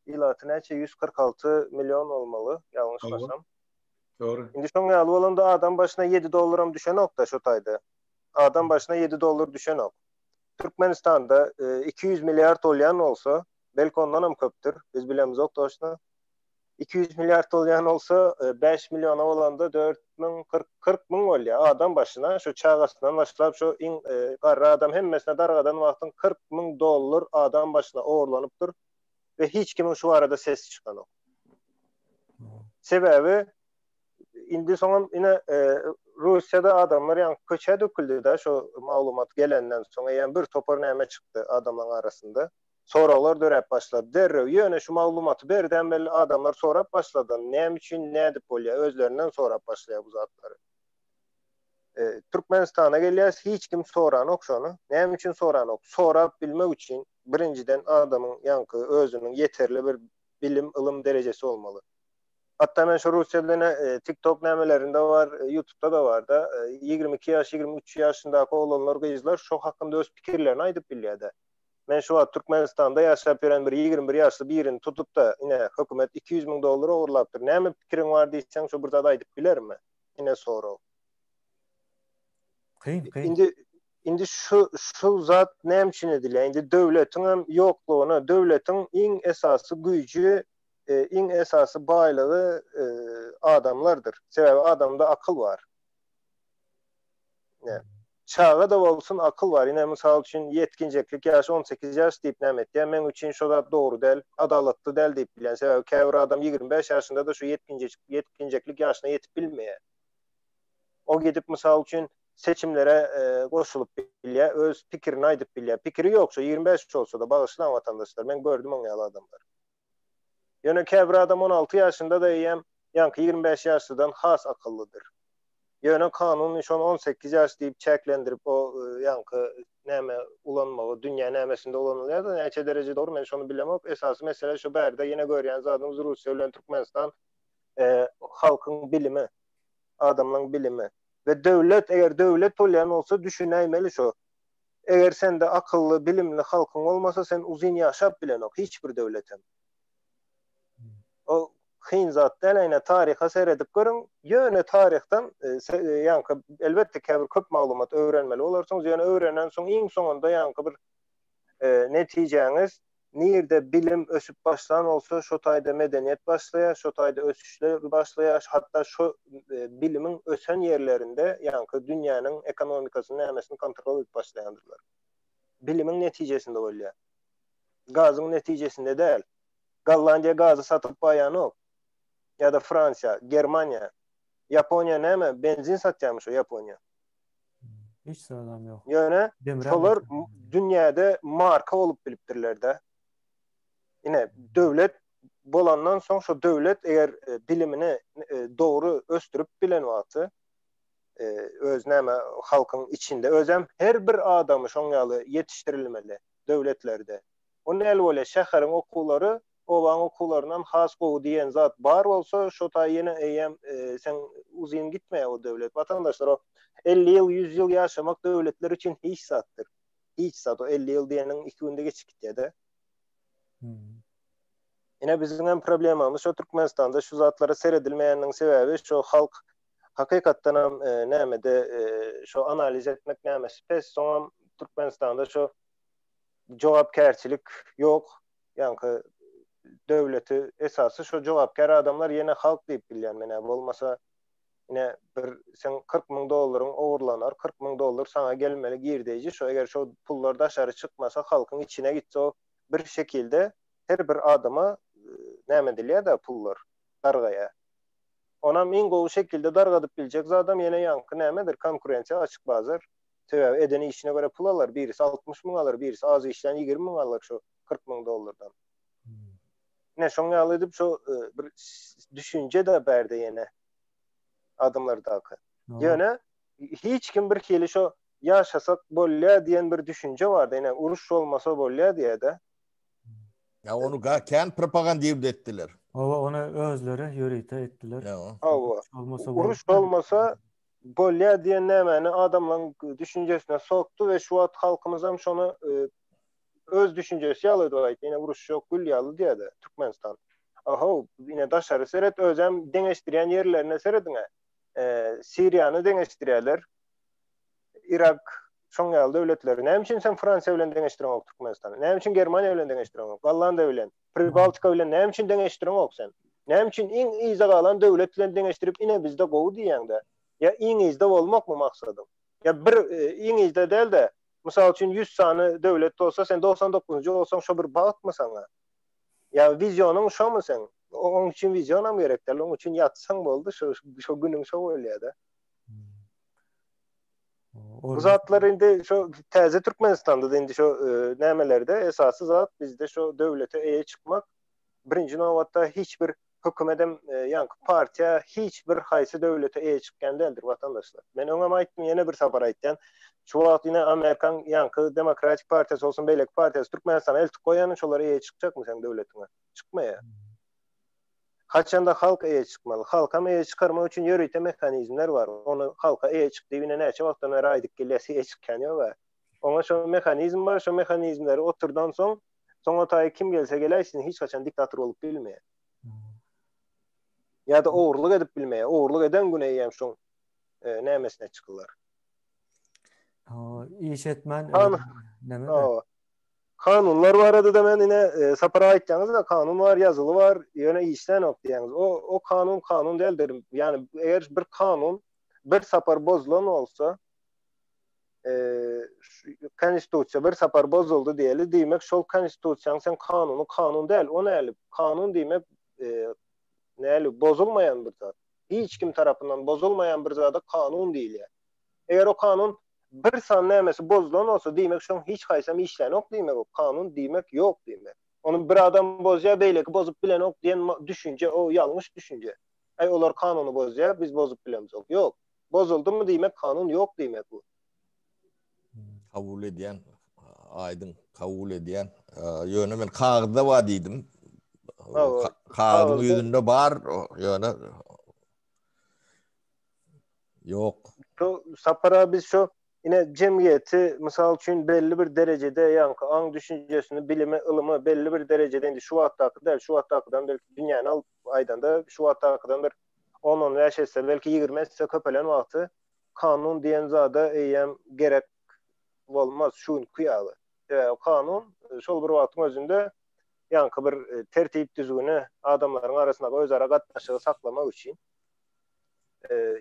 ilaty näçe 146 million bolmaly, ýalňyşmasam. Dogry. Indi şoň ýaly bolanda adam başyna 7 dollaram düşenok-da şo taýda. Adam başyna 7 dollar düşenok. Türkmenistanda 200 milliard bolýan bolsa, belki ondanam köpdür, biz bilemizok toçno. 200 milliard bolýan bolsa, 5 milliona bolanda 4040 40 müň bolýar adam başyna. Şu çagasyndan başlap şu iň garry adam hemmesine dargadan wagtyň 40 müň dollar adam başyna ogurlanypdyr we hiç kimiň şu barada sesi çykanok. Sebäbi indi soňam ine Russiýada adamlar ýaňky köçä döküldi-de şu maglumat gelenden soň eýýäm bir topar näme çykdy adamlaryň arasynda. Soraglar döräp başlady derrew. Ýöne şu maglumaty berdem belli adamlar sorap başlady. Näme üçin nädip bolýar özlerinden sorap başlaýar bu zatlary. Türkmenistana gelýäs hiç kim soranok şony. Näme üçin soranok? Sorap bilmek üçin birinjiden adamyň ýaňky özüniň ýeterli bir bilim ylym derejesi bolmaly. Hatda men şu Russiýada ine TikTok nämelerinde bar, YouTube'da da bar-da, 22 ýaş, 23 ýaşyndaky oglanlar, gyzlar şo hakynda öz pikirlerini aýdyp bilýär-de. Men şu wagt Türkmenistanda ýaşap ýören bir 21 ýaşly birini tutup-da, ine, hökümet 200 müň dollar ogurlapdyr, näme pikiriň bar diýseň, şo bir zat aýdyp bilermi? Ine sorag. Kyn, kyn. Indi indi şu şu zat näme üçin edilýär? Indi döwletiň hem ýoklugyna, döwletiň iň esasy güýji, e, iň esasy baýlygy e, adamlardyr. Sebäbi adamda akyl bar. Ne? Çaga-da bolsun akyl bar. Ine mysal üçin ýetginjeklik ýaşy 18 ýaş diýip näme etýär? Meň üçin şo zat dogry däl, adalatly däl diýip bilýän. Sebäbi käbir adam 25 ýaşynda-da şu ýetginjek ýetginjeklik ýaşyna ýetip bilmeýär. O gidip mysal üçin seçimlere e, goşulyp bilýär, öz pikirini aýdyp bilýär. Pikiri ýok şo 25 bolsa-da bagyşlaň watandaşlar. Men gördüm oň ýaly adamlary. Ýöne käbir adam 16 ýaşynda-da eýýäm ýaňky 25 ýaşlydan has akyllydyr. Ýöne kanun şony 18 ýaş diýip çäklendirip o ýaňky näme ulanmagy dünýä nämesinde ulanylýar-da näçe dereje dogry men şony bilemok. Esasy mesele şu bärde ýene görýän zadymyz Russiýa bilen Türkmenistan halkyň bilimi, adamlaň bilimi we döwlet eger döwlet bolýan bolsa düşünäýmeli şo. Eger sende akylly, bilimli halkyň bolmasa sen uzyn ýaşap bilenok hiç bir döwletem. O kyn zat däl ine taryha seredip görüň ýöne taryhdan ýaňky elbetde käbir köp maglumat öwrenmeli bolarsyňyz ýöne öwrenen soň iň soňunda ýaňky bir netijäňiz. Nirde bilim ösüp başlan bolsa, şo taýda medeniýet başlaýar, şo taýda ösüşler başlaýar, hatda şo bilimiň ösen ýerlerinde, ýaňky dünýäniň ekonomikasyny nämesini kontrol edip başlaýandyrlar. Bilimiň netijesinde bolýar. Gazyň netijesinde däl. Gollandiýa gazy satyp baýanok. Ýa-da Fransiýa, Germaniýa. Ýaponiýa näme, benzin satýarmy şo Ýaponiýa? Hiç zadam ýok. Ýöne şolar dünýäde marka bolup bilipdirler-de. Ine, döwlet bolandan soň şo döwlet eger e, bilimini e, dogry ösdürip bilen wagty e, öz näme halkyň içinde özem her bir adamy şoň ýaly ýetişdirilmeli döwletlerde. O näl bolýar? Şäheriň okuwlary obaň okuwlaryndan has gowy diýen zat bar bolsa şo taý ýene eýýäm seň uzyn gitmeýär o döwlet. Watandaşlar o 50 ýyl 100 ýyl ýaşamak döwletler üçin hiç zatdyr. Hiç zat o 50 ýyl diýeniň 2 günde geçip gitýär-de. Ine biziň hem problemamyz şo Türkmenistanda şu zatlara seredilmeýäniniň sebäbi şo halk hakykatdan hem nämede şo analiz etmek nämesi pes soňam Türkmenistanda şo jogapkärçilik ýok. Ýaňky döwleti esasy şo jogapkär adamlar ýene halk diýip bilýän menä bolmasa ine bir seň 40 müň dollaryň ogurlanar 40 müň dollar saňa gelmeli girdeýji şo eger şo pullar daşary çykmasa halkyň içine gitse o bir şekilde her bir adama näme edilýär-de pullar dargaýar. Onam iň gowy şekilde dargadyp biljek zadam ýene ýaňky nämedir konkurensiýa açyk bazar. Sebäbi eden işine görä pul alar, birisi 60 müň alar, birisi az işlän 20 müň alar şo 40 müň dollardan. Ine şoň ýaly edip şo e, bir düşünje-de bärde ýene adamlardaky. Ýöne hiç kim bir hili şo ýaşasak bolýa diýen bir düşünje bardy. Ine uruş bolmasa bolýa diýýär-de. Ya onu ga kän propagandirde etdiler. Hawa, ony özleri ýörite etdiler. Hawa. Uruş bolmasa bolýa diýen nämäni adamlaryň düşünjesine sokdy we şu wagt halkymyzam şony e, öz düşünjesi ýaly edip aýtdy. Ine uruş ýok, gül ýaly diýýär-de Türkmenistan. Aho, ine daşary seret, özem deňeşdirýän ýerlerine serediň-ä. E, Siriýany deňeşdirýärler. Irak şoň ýaly döwletleri. Näme üçin sen Fransiýa bilen deňeşdireňok Türkmenistany? Näme üçin Germaniýa bilen deňeşdireňok? Gollandiýa bilen, Pribaltika bilen näme üçin deňeşdireňok sen? Näme üçin iň yza galan döwlet bilen deňeşdirip ine bizde gowy diýýäňde? Ýa iň yzda bolmakmy maksadyň? Ýa bir e, iň yzda däl-de, mysal üçin 100 sany döwlet bolsa, sen 99-njy bolsaň şo bir bagtmy saňa? Ýa wizionyň şomy seň? Oň üçin wizionam gerek däl, oň üçin ýatsaň boldy, şo şo günüň şo bolýar-da. Bu zatlar indi şo täze Türkmenistanda da indi şo e, nämelerde esasy zat bizde şo döwlete eýe çykmak. Birinji nobatda hiç bir hökümetem e, ýaňky partiýa hiç bir haýsy döwlete eýe çykýan däldir watandaşlar. Men öňem aýtdym, ýene bir sapar aýtýan. Şu wagt ýene Amerikan ýaňky Demokratik partiýasy bolsun, beýleki partiýasy Türkmenistana eltip goýany şolar eýe çykjakmy seň döwletiňe? Çykmaýar. Haçanda halk eýe çykmaly. Halkam eýe çykarmak üçin ýörite mehanizmler bar. Ony halka eýe çyk diýip ine näçe wagtdan bäri aýdyp gelýäs, eýe çykýan ýok-a. Oňa şo mehanizm bar, şo mehanizmleri oturdan soň, soň o taýy kim gelse geläýsin, hiç haçan diktator bolup bilmeýär. Ýa-da ogurlyk edip bilmeýär. Ogurlyk eden gün eýýäm şoň e, nämesine çykylar. Iş etmän näme? Kanunlar barada-da men ine e, Sapar aga aýtýaňyz-da kanun bar, ýazyly bar, ýöne işlänok diýýäňiz. O o kanun kanun däldir. Ýani eger bir kanun bir sapar bozulan bolsa, e, konstitusiýa bir sapar bozuldy diýeli, diýmek şol konstitusiýaň sen kanuny kanun däl. O näli? Kanun diýmek e, näli bozulmaýan bir zat. Hiç kim tarapyndan bozulmaýan bir zada kanun diýilýär. Eger o kanun bir san nämesi bozulan bolsa, diýmek şoň hiç haýsam işlänok diýmek o kanun diýmek ýok diýmek. Ony bir adam bozýar, beýleki bozup bilenok diýen düşünje o ýalňyş düşünje. Aý olar kanuny bozýar, biz bozup bilemzok. Ýok. Bozuldymy diýmek kanun ýok diýmek bu. Kabul edýän, aýdyň kabul edýän. Ýöne men kagyzda bar diýdim. Kagyzyň ýüzünde bar, ýöne Ýok. Şu Sapar biz şu ine jemgyýeti mysal üçin belli bir derejede ýaňky aň düşünjesini, bilimi, ylymy belli bir derejede indi şu wagtdaky däl, şu wagtdakydan belki dünýäni alyp aýdanda şu wagtdakydan bir 10-15 esse belki 20 esse köpelen wagty kanun diýen zada eýýäm gerek bolmaz şu günki ýaly. Sebäbi kanun şol bir wagtyň özünde. Ýaňky bir tertip-düzgüni, adamlaryň arasyndaky özara gatnaşygy saklamak üçin.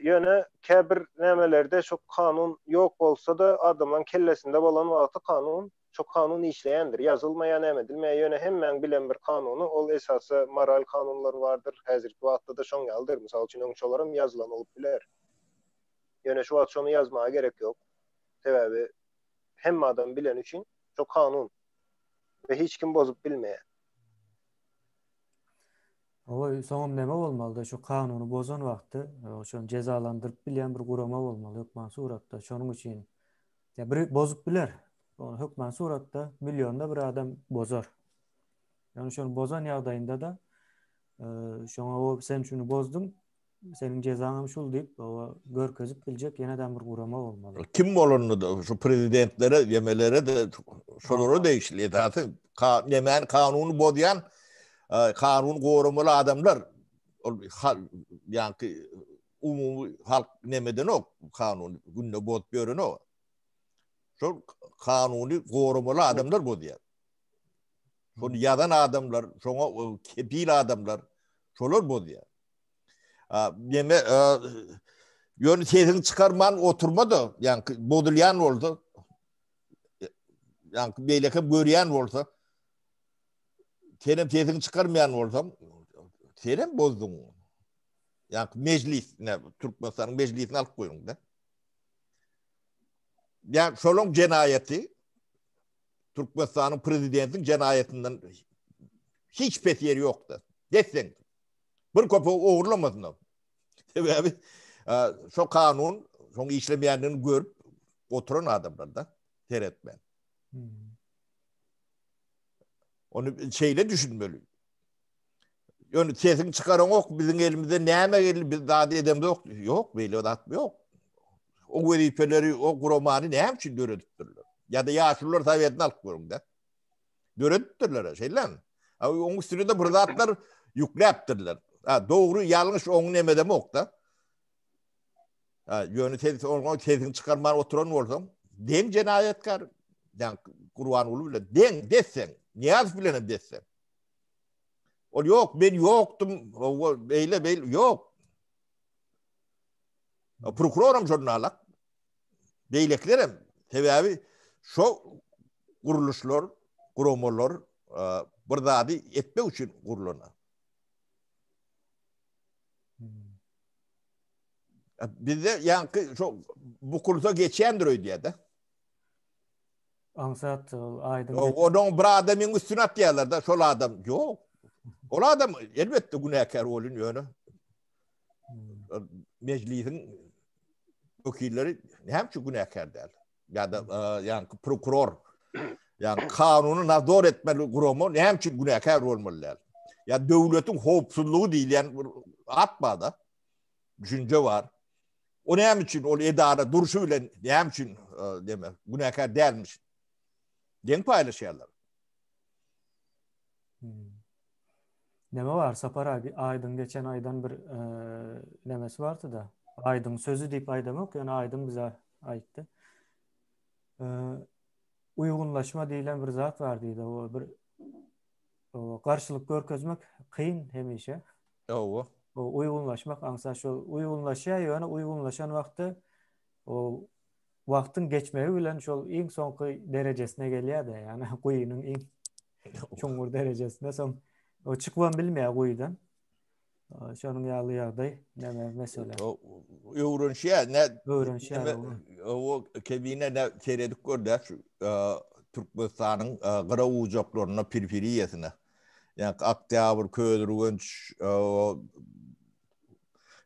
Ýöne käbir nämelerde şu kanun ýok bolsa-da adamlaryň kellesinde bolan wagty kanun, şu kanun işleýändir. Ýazylmaýar, näme edilmeýär, ýöne hemmäň bilen bir kanuny, ol esasy moral kanunlary bardyr. Häzirki wagtda-da şoň ýalydyr. Mysal üçin öň şolaram ýazylan bolup biler. Ýöne şu wagt şony ýazmaga gerek ýok. Sebäbi hemme adam bileni üçin şo kanun we hiç kim bozup bilmeýär. Oý, soňam neme bolmalyda şu kanuny bozan wagty şony jezalandyryp bilýän bir gurama bolmaly hökman suratda. Şonuň üçin ýa bir bozup biler. Ony hökman suratda millionda bir adam bozar. Ýöne şony bozan ýagdaýynda-da şoňa o sen şuny bozduň, seniň jezaň hem şul diýip, oba görkezip biljek ýene-de bir gurama bolmaly. Kim bolanda-da şu prezidentlere, ýemelere-de şolara degişli esasy ka, nemäni kanuny bozýan, kanuny goramaly adamlar ol ýaňky umumy halk nemedenok kanuny günde bozup ýörenok. Şol kanuny goramaly adamlar bozýar. Şony ýazan adamlar, şoňa kepil adamlar şolar bozýar. Neme ýöne sesiňi çykarman oturma-da, ýaňky bozulýan bolsa, ýaňky beýlekem görýän bolsa, senem sesiňi çykarmaýan bolsaň, senem bozduň. Ýaňky mejlis, ne, Türkmenistanyň mejlisini alyp goýuň-da. Ýa şolaň jenaýaty Türkmenistanyň prezidentiň jenaýatyndan hiç pes ýeri ýokdy. Desseň. Bir köpegi ogurlamasynlar. Sebäbi şo kanun şoň işlemeýändigini görüp oturan adamlar da seretmän. Hmm. Ony şeýle düşünmeli. Ýöne sesiň çykaraňok, biziň elimizde näme geldi, biz zat edemzok. Ýok, beýle zat ýok. O wezipeleri, o guramany näme üçin döredipdirler? Ýa-da ýaşulular sowetini alyp görüň-de. Döredipdirler, şeýlemi? Oň üstüne de bir zatlar ýükläpdirler. Ha, dogry, ýalňyş oň nemedemok-da. Ha, ýöne sen oňa sesiňi çykarman oturan bolsaň, deň jenaýatkar, ýa Gurbanguly bilen deň, desseň, Nyýazow bilen hem desseň. Ol ýok, men ýokdum, beýle, beýle, ýok. Prokuroram şonda alak. Beýlekilerem. Sebäbi şo gurluşlar, guramalar bir zady etmek üçin gurlana. Bizde ýaňky şo bukulsa geçýändir öýdýär-de. Aňsat ol aýdyň. Onuň bir adamyň üstüne atýarlar-da, şol adam ýok. Ol adam elbetde günäkär bolun ýöne. Mejlisiň wekilleri näme üçin günäkär däl? Ýa-da ýaňky prokuror, ýa kanuny nadzor etmeli gurama näme üçin günäkär bolmaly däl? Ýa döwletiň howpsuzlygy diýilýän bir at bar-da, düşünje bar. O näme üçin ol edara durşy bilen näme üçin deme günäkär dälmiş? Deň paýlaşýarlar. Hmm. Neme bar Sapar abi Aýdyň geçen aýdan bir e, nemesi bardy da. Aýdyň sözi diýip aýdamok, ýöne Aýdyň bize aýtdy. E, uýgunlaşma diýlen bir zat bar diýdi. O bir o, garşylyk görkezmek kyn hemişe. Hawa. O uýgunlaşmak aňsat şol uýgunlaşýar, ýöne uýgunlaşan wagty o wagtyň geçmegi bilen şol iň soňky derejesine gelýär-de, ýagny guýynyň iň çuňňur derejesine soň o çykybam bilmeýär guýudan. Şonuň ýaly ýagdaý näme mesele. Öwrenişýär, ne öwrenişýär. O kebine ne seredip gör-de şu Türkmenistanyň gyra ujaklaryna, periferiýasyna. Ýa Oktýabr, Köýürgenç,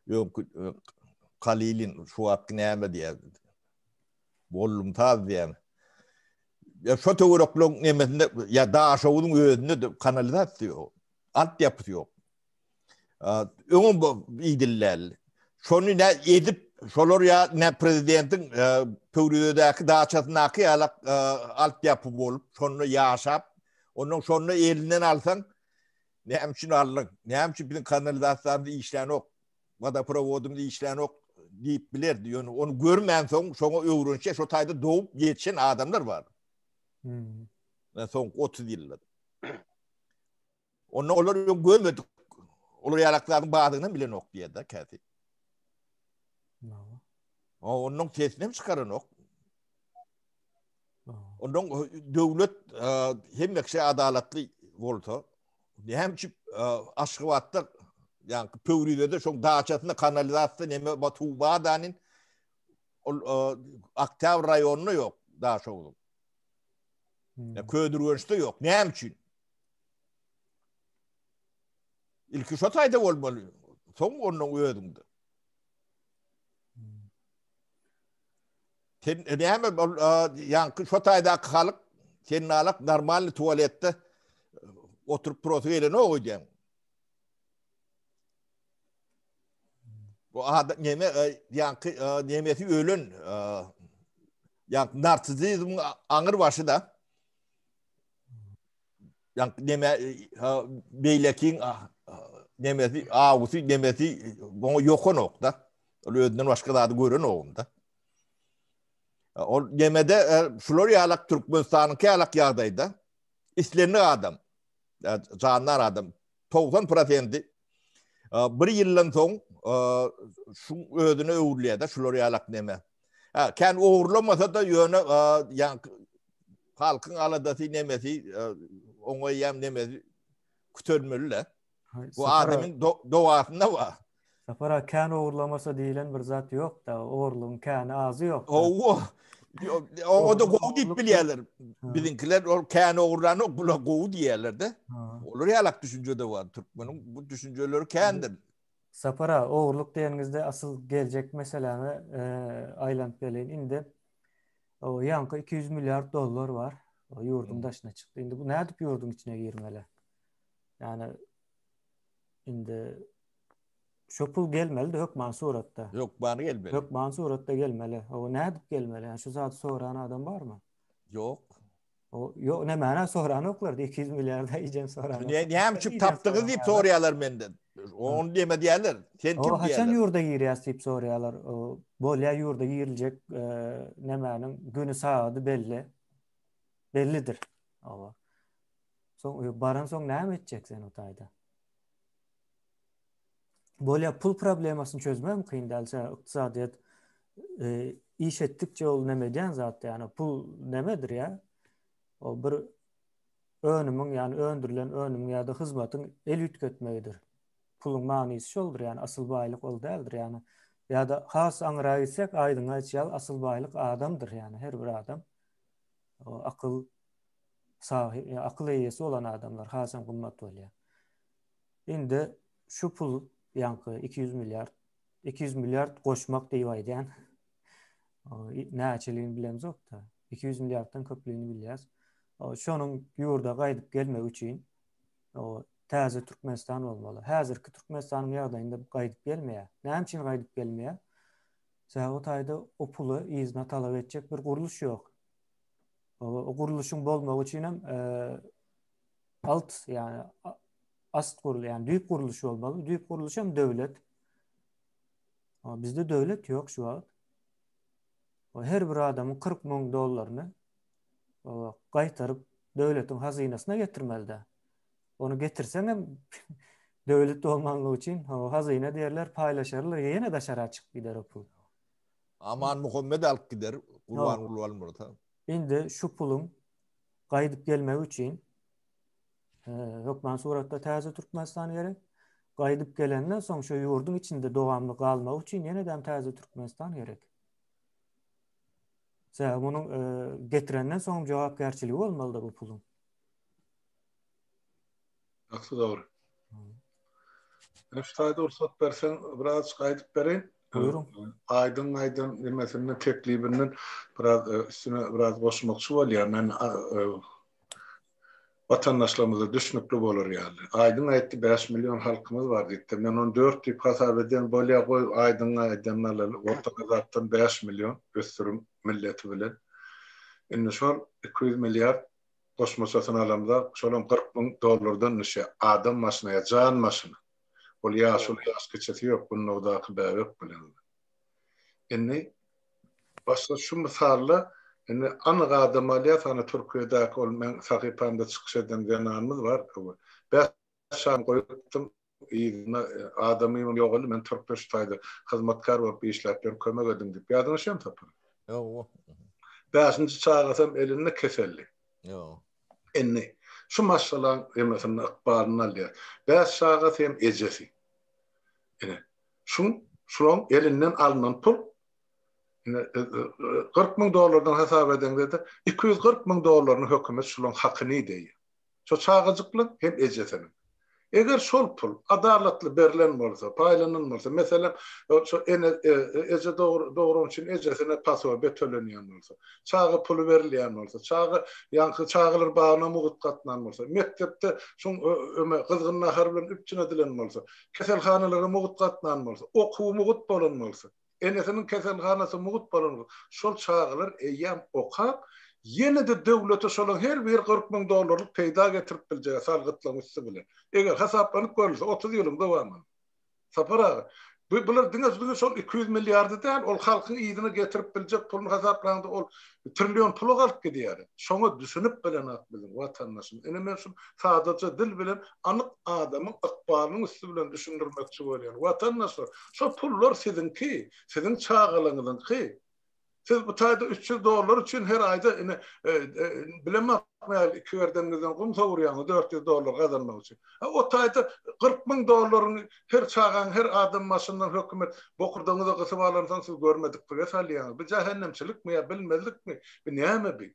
Ýok, Kalilin şu wagtky näme diýýär? Bollumtaz diýýär. Ýa şo töwerekleň nemesinde ýa Daşoguzyň özünde de kanalizasiýa ýok. Altyapysy ýok. Öňem bu idilläl. Şony ne edip, şolar ýa ne prezidentiň Pöwrizedäki daçasyndaky ýalak altyapy bolup, şonda ýaşap, ondan şonda elinden alsaň, Näme üçin aldyň? Näme üçin biziň kanalizasiýamyz işlänok, wodoprowodymyz işlänok diýip bilerdi. Ýöne ony görmänsoň, şoňa öwrenişe, şo taýda dogup ýetişen adamlar bar. Hmm. Soňky 30 ýylda. Onda olar öň görmedik. Olar ýalak zadyň bardygyny bilenok diýýär-de käsi. Ondan sesini hem çykaranok. Ondan döwlet hemme kişi adalatly bolsa, näme üçin Aşgabatda ýa Pöwrizede şoň daçasynda kanalizasiýa neme ba suw bar danin ol Oktýabr raýonynda ýok Daşogzuň. Hmm. Köýdürgençde ýok. Näme üçin? Ilki şo taýda bolmaly. Soň ondan özüňde. Sen e, näme ol ýaňky şo taýdaky halyk sen nalak normalny tualetde e, oturyp turasy gelenok öýdýän. Bu adam neme e, ýaňky nemesi ölen ýaňky narsizizmiň aňyr başy da. Ýaňky neme beýlekiň nemesi awusy nemesi oňa ýokanok da. Ol özünden başga zady görenok da. Ol nemede e, şular ýalak Türkmenistanyňky ýalak ýagdaýda islendik adam, e, jandar adam 90 prosenti e, bir ýyldan soň şu özüne öwrülýär-de şular ýalak neme. Ha, kän ogurlamasa da ýöne ýaňky halkyň aladasy nemesi oňa ýam nemesi kütelmeli-de. Bu adamyň dogasynda bar. Sapar aga kän ogurlamasa diýilen bir zat ýok-da, ogurlygyň käni azy ýok. Hawa. O da gowy diýip bilýärler. Biziňkiler ol kän ogurlanok, bular gowy diýýärler-de. Olar ýalak düşünje-de bar. Türkmeniň bu düşünjeleri kändir. Sapar aga, ogurlyk diýeniňizde asyl geljek meseläme aýlanyp geleýin. Indi o ýaňky 200 milliard dollar bar. O ýurduň daşyna çykdy. Indi bu nädip ýurduň içine girmeli? Ýani indi şu pul gelmeli hökman suratda. Hökman gelmeli. Hökman suratda gelmeli. O nädip gelmeli? Yani şu zat soran adam barmy? Ýok. O ýok, ne mana soranoklar 200 milliard iýjem soran. Ne näme üçin tapdyňyz diýip soraýarlar menden. Onu diýme diýerler. Sen kim diýerler. Haçan ýurda girýäs diýip soraýarlar. Bolýa ýurda giriljek e, nämäniň güni sagady belli. Bellidir. Owa. Soň baran soň näme etjek sen o taýda? Bolýa pul problemasyny çözmegem kyn däl, sebäbi ykdysadyýet e, iş etdikçe ol näme edýän zat, ýagny pul nämedir ýa? O bir önümiň, ýagny öndürilen önümiň ýa-da hyzmatyň el üýtgetmegidir. Puluň manysy şoldur, ýagny asyl baýlyk ol däldir, ýagny ýa-da has aňyra gitsek, aýdyň aýtýar, asyl baýlyk adamdyr, ýagny her bir adam o akyl sahyp, akyl eýesi bolan adamlar hasam gymmat bolýar. Indi şu pul ýaňky 200 milliard, 200 milliard goşmak diýip aýdýan. Näçeligini bilemzok-da. 200 milliarddan köplügini bilýäs. Şonuň ýurda gaýdyp gelmegi üçin o täze Türkmenistan bolmaly. Häzirki Türkmenistanyň ýagdaýynda gaýdyp gelmeýär. Näme üçin gaýdyp gelmeýär? Sebäbi o taýda o puly yzyna talap etjek bir gurluş ýok. O gurluşyň bolmagy üçin hem alt, ýagny ast gurul, ýagny düýp gurluş bolmaly. Düýp gurluş hem döwlet. Bizde döwlet ýok şu wagt. Her bir adamyň 40 müň dollaryny gaýtaryp döwletiň hazynasyna getirmeli-de. Ony getirseň hem döwlet bolmanlygy üçin hazyna diýerler, paýlaşarlar, ýene daşara çykyp gider o pul. Aman Muhammet alyp gider, Gurbanguly almasa. Indi şu puluň gaýdyp gelmegi üçin hökman suratda täze Türkmenistan gerek. Gaýdyp gelenden soň şu ýurduň içinde dowamly galmagy üçin ýene-de täze Türkmenistan gerek. Sebäbi munuň getirenden soň jogapkärçiligi bolmalydy bu puluň. Gaty dogry. Men şu taýda rugsat berseň, birazjyk aýdyp bereýin. Buýruň. Aýdyň aýdan nemesinden, teklibinden biraz e, üstüne biraz goşmakçy bolýan. Men e, watandaşlarymyza düşnükli bolar ýaly. Aýdyň aýtdy, 5 million halkymyz bar diýipdir. Men ony 4 diýip hasap edýän, bolýa goý Aýdyň aýdanyny alaly. Orta gazapdan 5 million ösdürim milleti bilen. Indi şol 200 milliard Goşmaçasyny alamda, şolam 40 müň dollardan düşýär. Adam başyna ýa jan başyna. Ol ýaşuly ýaş kiçisi ýok, gundagdaky bäbek bilen. Indi başga şu mysalda indi anyk adam alýas, ana Türkiýedäki ol meň sahypamda çykyş eden zenanymyz bar. çagam goýupdym. Yzyna adamymam ýogaldy, men türkde şu taýda hyzmatkär bolup işläp ýörün, kömek ediň diýip. Ýadyňa düşýärmi Sapar? Ýok. Bäşinji çagasam elinde keselli. Ýok. Indi şu maşgalaň hemmesini ykbalyny alýar. Bäş çagasy hem ejesi. Ine, şuň şulaň elinden alnan pul ine 40 müň dollardan hasap edeňde-de 240 müň dollaryny hökümet şulaň hakyny iýdi. Şo çagajyklaň hem ejesiniň. Eger şol pul adalatly berlen bolsa, paýlanan bolsa, meselem, şo ene, eje dogran üçin ejesine posobiýe tölenýän bolsa, çaga puly berilýän bolsa, çaga ýaňky çagalar bagyna mugt gatnan bolsa, mekdepde şuň öme gyzgyn nahar bilen üpjün edilen bolsa, keselhanalara mugt gatnan bolsa, okuwy mugt bolan bolsa, Enesiniň keselhanasy mugt bolan şol çagalar eýýäm okap, ýene-de döwlete şolaň her biri 40 müň dollarlyk peýda getirip biljek salgytlaryň üsti bilen. Eger hasaplanyp görülse, 30 ýylyň dowamynda. Sapar aga, bu bular diňe diňe şol 200 milliardy däl, ol halkyň yzyna getirip biljek puluny hasaplaňda ol trillion pula galyp gidýär. Şoňa düşünip bilenok biziň watandaşymyz. Ine men şu sadaja dil bilen anyk adamyň ykbalynyň üsti bilen düşündirmekçi bolýan. Watandaşlar, şo pullar siziňki, siziň çagalaryňyzyňky. Siz bu taýda 300 dollar üçin her aýda ine bilemok nähili iki gerdeniňizden gum sowurýaňyz 400 dollar gazanmak üçin. A o taýda 40 müň dollaryňy her çagaň, her adam başyndan hökümet bokurdagyňyza gysyp alansoň siz görmediklige salýaňyz. Bu jähennemçilikmi ýa bilmezlikmi? Bu näme bi?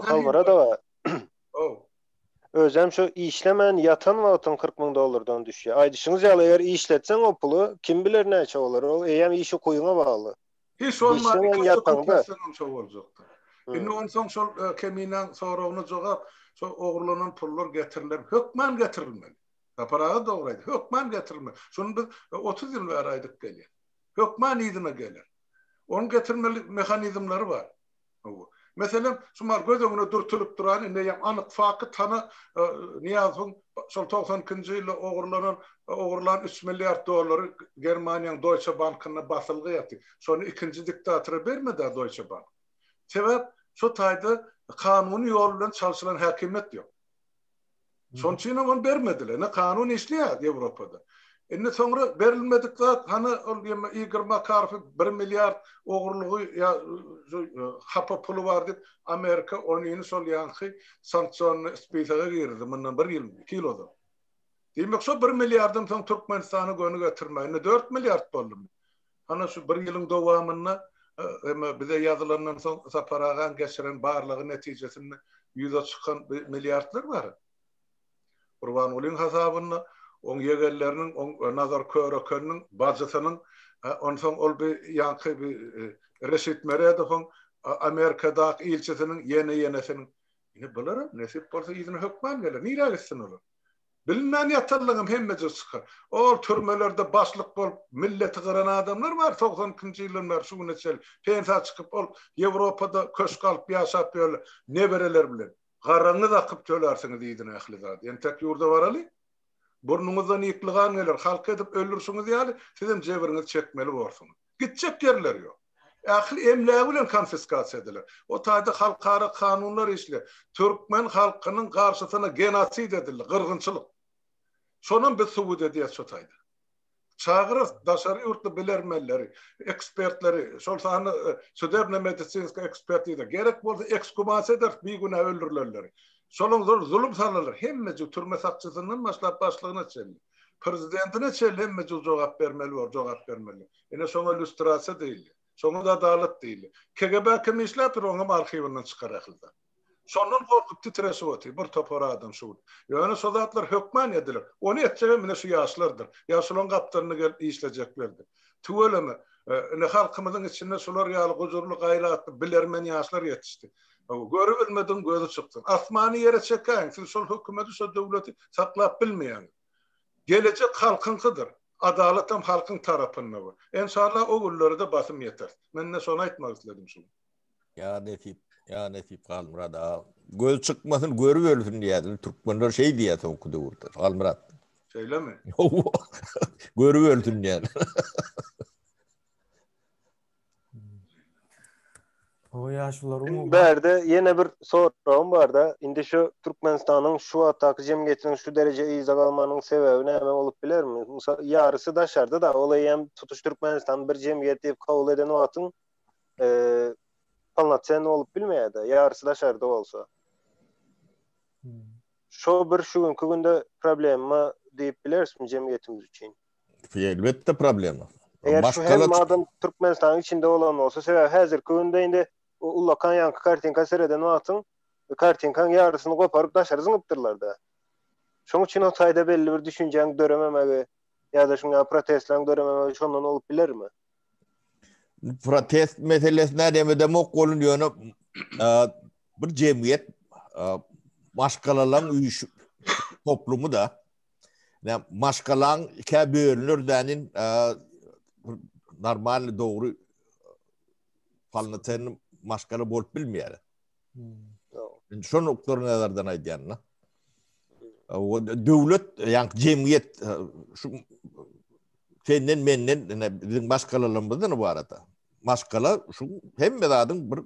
Halmyrat aga. Ow. Özem şu işlemän ýatan wagtyň 40 müň dollardan düşýär. Aýdyşyňyz ýaly eger işletseň o puly kim biler näçe bolar. Ol eýýäm iş ukyňa bagly. Hiç bolman iki ýataňda şo boljakdy. Indi onsoň şol Keminäň soragyna jogap şo ogurlanan pullar getiriler. Hökman getirilmeli. Sapar aga dogry aýdýar. Hökman getirilmeli. Şuny biz 30 ýyl bäri aýdyp gelýäs. Hökman yzyna geler. Onuň getirmeli mehanizmleri bar. Hawa. Meselem, şu mal göz öňüne dürtülip duran indi eýýäm anyk faky tana Nyýazowyň şol 92-nji ýylda ogurlanan ogurlan 3 milliard dollary Germaniýanyň Deutsche Bankynda basylgy ýaty. Şony ikinji diktatora bermedi-ä Deutsche Bank. Sebäp şo taýda kanuny ýol bilen çalşylan häkimiýet ýok. Şonuň üçin hem ony bermediler. Ine kanun işleýär Ýewropada. Indi soňra berilmedik zat hany ol ýeme Igor Makarowy 1 milliard ogurlygy ýa hapa puly bar diýip Amerika onyny şol ýaňky sanksionny spisoga girizdi mundan bir ýyl, iki ýyl ozal. Diýmek şo 1 milliardan soň Türkmenistana göni getirme. Indi 4 milliard boldumy? Hany şu bir ýylyň dowamynda eme bize ýazylandan soň Sapar agaň geçiren barlagy netijesinde ýüze çykan milliardlar bar. Gurbangulyň hasabynda oň ýegenleriniň, oň Nazar Körekeniniň bajysynyň, onsoň ol bir ýaňky bir Reşit Meredowyň Amerikadaky ilçisiniň ýene-ýenesiniň. Ine bularam nesip bolsa yzyna hökman geler. Nirä gitsin olar? Bilinmän ýatanlygyň hemmejigi çykar. Ol türmelerde başlyk bolup milleti gyran adamlar bar 92-nji ýyldan bäri şu güne çenli pensiýa çykyp ol Ýewropada köşk alyp ýaşap ýörler nebereler bilen. Garaňyz akyp tölärsiňiz yzyna ähli zady. Entek ýurda baraly. Burnuňyzdan ýykly gan geler. Halky edip öldürşiňiz ýaly sizem jebriňizi çekmeli borsuňyz. Gitjek ýerleri ýok. Ähli emlägi bilen konfiskasiýa ediler. O taýda halkara kanunlar işleýär. Türkmen halkynyň garşysyna genosid edildi, gyrgynçylyk. Şonam biz subut edýäs şo taýda. Çagyrarys daşary ýurtly bilermenleri, ekspertleri, şol sanda sudebno-medisinskiý ekspertiza, gerek bolsa eksgumasiýa ederis bigünä öldürilenleri. Şolaň zulum salarlar, hemmejik türme sakçysyndan başlap başlygyna çenli. Prezidentine çenli hemmejik jogap bermeli bor, jogap bermeli. Ine şoňa lýustrasiýa diýilýär. Şoňa-da adalat diýilýär. KGB kim işläpdir, oňam arhiwinden çykar ähli zat. Şondan gorkup titreşip otyr bir topar adam şu gün. Ýöne şo zatlar hökman ediler. Ony etjegem ine şu ýaşlardyr. Ýa şolaň gapdalynda gelip işlejeklerdir. Tüweleme, ine halkymyzyň içinde şular ýaly gujurly, gaýratly, bilermen ýaşlar ýetişdi. Görübilmedigiň gözi çyksyn. Asmany ýere çekäýiň, siz şol hökümeti, şo döwleti saklap bilmeýäňiz. Gelejek halkyňkydyr. Adalatam halkyň tarapynda bor. Enşalla o günlere-de basym ýeteris. Men ine şony aýtmak isledim şu gün. Ýa nesip, ýa nesip Halmyrat aga. Göz çykmasyn, görüp ölsün diýýärdiler. Türkmenler şeý diýýär soňky döwürde. Halmyrat. Şeýlemi? Görüp ölsün diýýärler. O ýaşulular umuman. Bärde ýene bir soragym barda. Indi şu Türkmenistanyň şu wagtdaky jemgyýetiniň şu dereje yza galmagynyň sebäbi näme bolup bilermi? Mysal ýarysy daşarda da ol eýýäm tutuş Türkmenistan bir jemgyýet diýip kabul eden wagtyň polnocenny bolup bilmeýärde, ýarysy daşarda bolsa. Şo bir şu günki günde problema diýip bilerismi jemgyýetimiz üçin? Elbetde problema. Eger şu hemme adam Türkmenistanyň içinde bolan bolsa, sebäbi häzirki günde indi ullakan ýaňky kartinka sereden wagtyň kartinkaň ýarysyny goparyp daşary zyňypdyrlar-da. Şoň üçin o taýda belli bir düşünjäň dörememegi ýa-da şuň ýaly protestleriň dörememegi şondan bolup bilermi? Protest meselesine näme demok bolun ýöne bir jemgyýet maşgalalaň üýşüp toplumy da Ne maşgalaň ikä bölünür dänin normal dogry polnocenny maşgala bolup bilmeýär. Hmm. Şu nukdaý nazardan aýdýan da. O döwlet, ýa jemgyýet şu senden menden ine biziň maşgalalarymyzdan ybarat. Maşgala şu hemme zadyň bir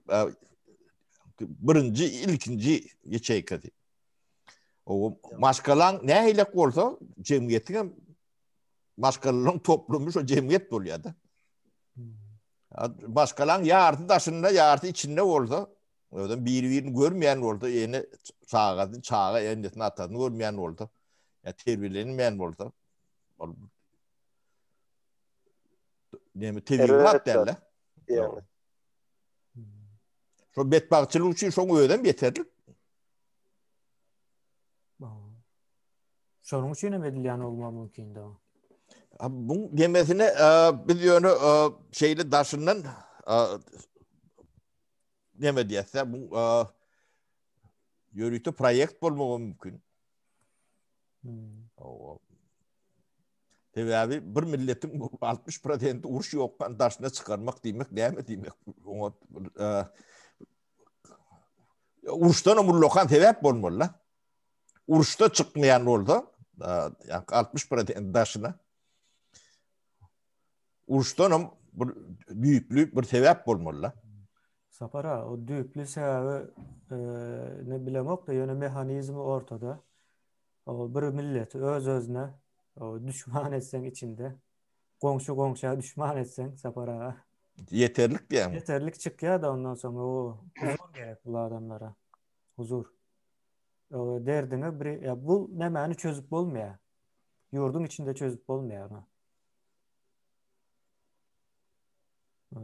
birinji ilkinji ýeçeýkasy. O maşgalaň nähilek bolsa, jemgyýetiň hem maşgalanyň toplumy şo jemgyýet bolýar-da. Maşgalaň ýarysy daşynda, ýarysy içinde bolsa, özem biri-birini görmeýän bolsa, ene çagasyny, çaga enesini, atasyny görmeýän bolsa, ýa terbiýelenmeýän bolsa, ol näme tebigy zat däl-de. Ýa. Şo betbagtçylyk üçin şoň özem ýeterlik. Şonuň üçin hem edilýän bolmagy mümkin-de. Bu demesine biz ýöne şeýle daşyndan neme diýse, bu ýörite proýekt bolmagy mümkin. Hmm. Sebäbi bir milletiň 60 prosenti uruş ýokdan daşyna çykarmak diýmek näme diýmek? Oňa uruşdan hem ullakan sebäp bolmaly da. Uruşda çykmaýan bolsa, ýa 60 prosent daşyna uruşdan hem bir düýpli bir sebäp bolmaly da. Sapar aga, o düýpli sebäbi ne bilemok da, ýöne mehanizmi ortada. O bir milleti öz-özüne düşman etseň içinde, goňşy goňşa düşman etseň Sapar aga. Ýeterlik diýýäňmi? Ýeterlik çykýar-da ondan soň o huzur gerek bu adamlara. Huzur. O derdiňe bir ýa bu nämäni çözüp bolmaýar. Ýurduň içinde çözüp bolmaýar ony.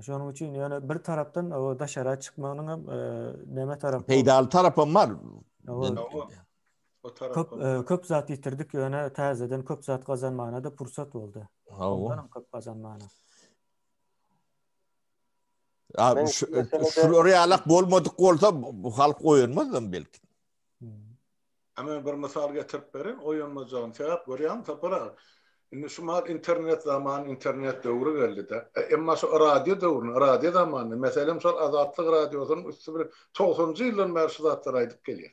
Şonuň üçin ýöne bir tarapdan o daşara çykmagynyň hem näme tarapy peýdaly tarapam bar. O tarapam. Köp köp zat ýitirdik ýöne täzeden köp zat gazanmana da pursat boldy. Ondan köp gazanmana. Ya şular ýalak bolmadyk bolsa bu halk oýanmazdam belki. Hemen bir mysal getirip berin, oýanmajagyny sebäp görýäňmi Sapar aga? Indi şu mahal internet zamany, internet döwri geldi-de. E, emma şu radio döwrüni, radio zamanyny, meselem şol Azatlyk radiosynyň üsti bilen togsanjy ýyldan bäri şu zatlary aýdyp gelýäs.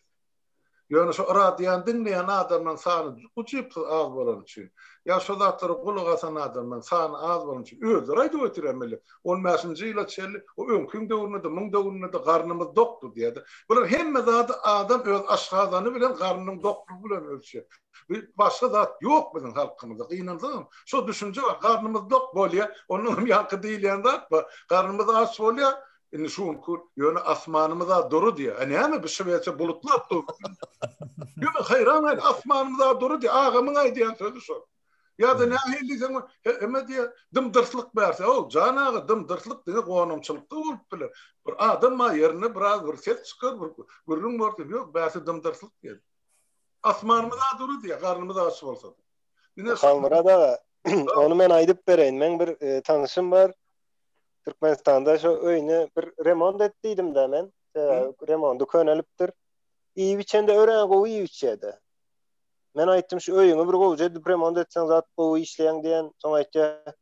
Ýöne şu radiony diňleýän adamlaryň sany ujypsyz az bolany üçin, ýa şo zatlara gulak asan adamlaryň sany az bolany üçin, özleri aýdyp otyr millet, on bäşinji ýyla çenli o öňkiň döwründe-de, muň döwründe-de garnymyz dokdy diýýär-de. Bular hemme zady adam öz aşgazany bilen, garnynyň doklugy bilen ölçýär. Bu başga zat ýok biziň halkymyzda, gynansagam şo düşünje bar, garnymyz dok bolýar, onnoňam ýaňky diýilýän zat bar, garnymyz aç bolýar, Indi şu günki ýöne asmanymyz-a dury diýýär. A näme bu Şwesiýa bulutlap dur. Ýöne haýran gaýyn asmanymyz-a dury diýýär. Agamyň aýdýan sözi şol. Ýa-da nähili diýseň hemme diýýär, dym-dyrslyk bärse. Ow, jan aga, dym-dyrslyk diňe gonamçylykda bolup biler. Bir adam bar ýerinde biraz bir ses çykar, bir gürrüň bor diýip, ýok, bärse dym-dyrslyk diýýär. Asmanymyz-a dury diýýär, garnymyz aç bolsa-da. Ine Halmyrat aga, ony men aýdyp bereýin. Meň bir tanyşym bar. Türkmenistanda şo öýüne bir remont et diýdim-de men. Sebäbi remondy könelipdir. Iýip içende örän gowy iýip içýärdi. Men aýtdym şu öýüňi bir gowja edip remont etseň zat gowy işleýäň diýen. Soň aýtýar,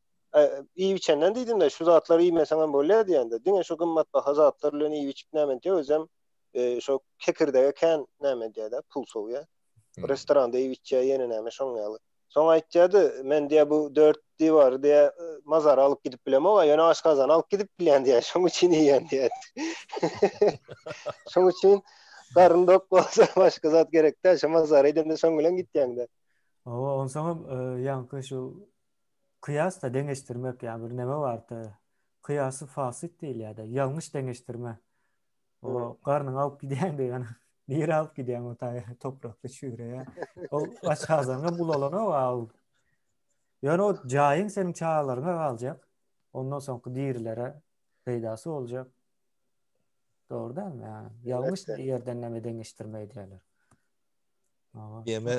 iýip içenden diýdim-de şu zatlary iýmeseň hem bolýar diýende. Diňe şu gymmatbaha zatlar bilen iýip içip näme edýär özem şo kekirdege kän näme edýär-de pul sowýar. Restoranda iýip içýär ýene näme şoň ýaly. Soň aýtýardy, men diýýär bu dört diwary diýýär mazara alyp gidip bilemok, ýöne aşgazany alyp gidip bilýän diýýär, şoň üçin iýýän diýýär. Şoň üçin garyn dok bolsa başga zat gerek däl, şo mazara gidende şoň bilen gitýäň-de. Hawa, onsoňam ýaňky şu kyýas-da deňeşdirmek, ýa bir neme bar-da, kyýasy fasyt diýilýär-de, ýalňyş deňeşdirme. O garnyňy alyp gidýäň diýen. Nirä alyp gidýäň o taý toprakda çüýreýär. Ol aşgazanyňam ulalanok ol. Ýöne o jaýyň seniň çagalaryňa galjak. Ondan soňky dirilere peýdasy boljak. Dogry dälmi? Ýa ýalňyş ýerden näme deňeşdirme edýärler. Ýeme,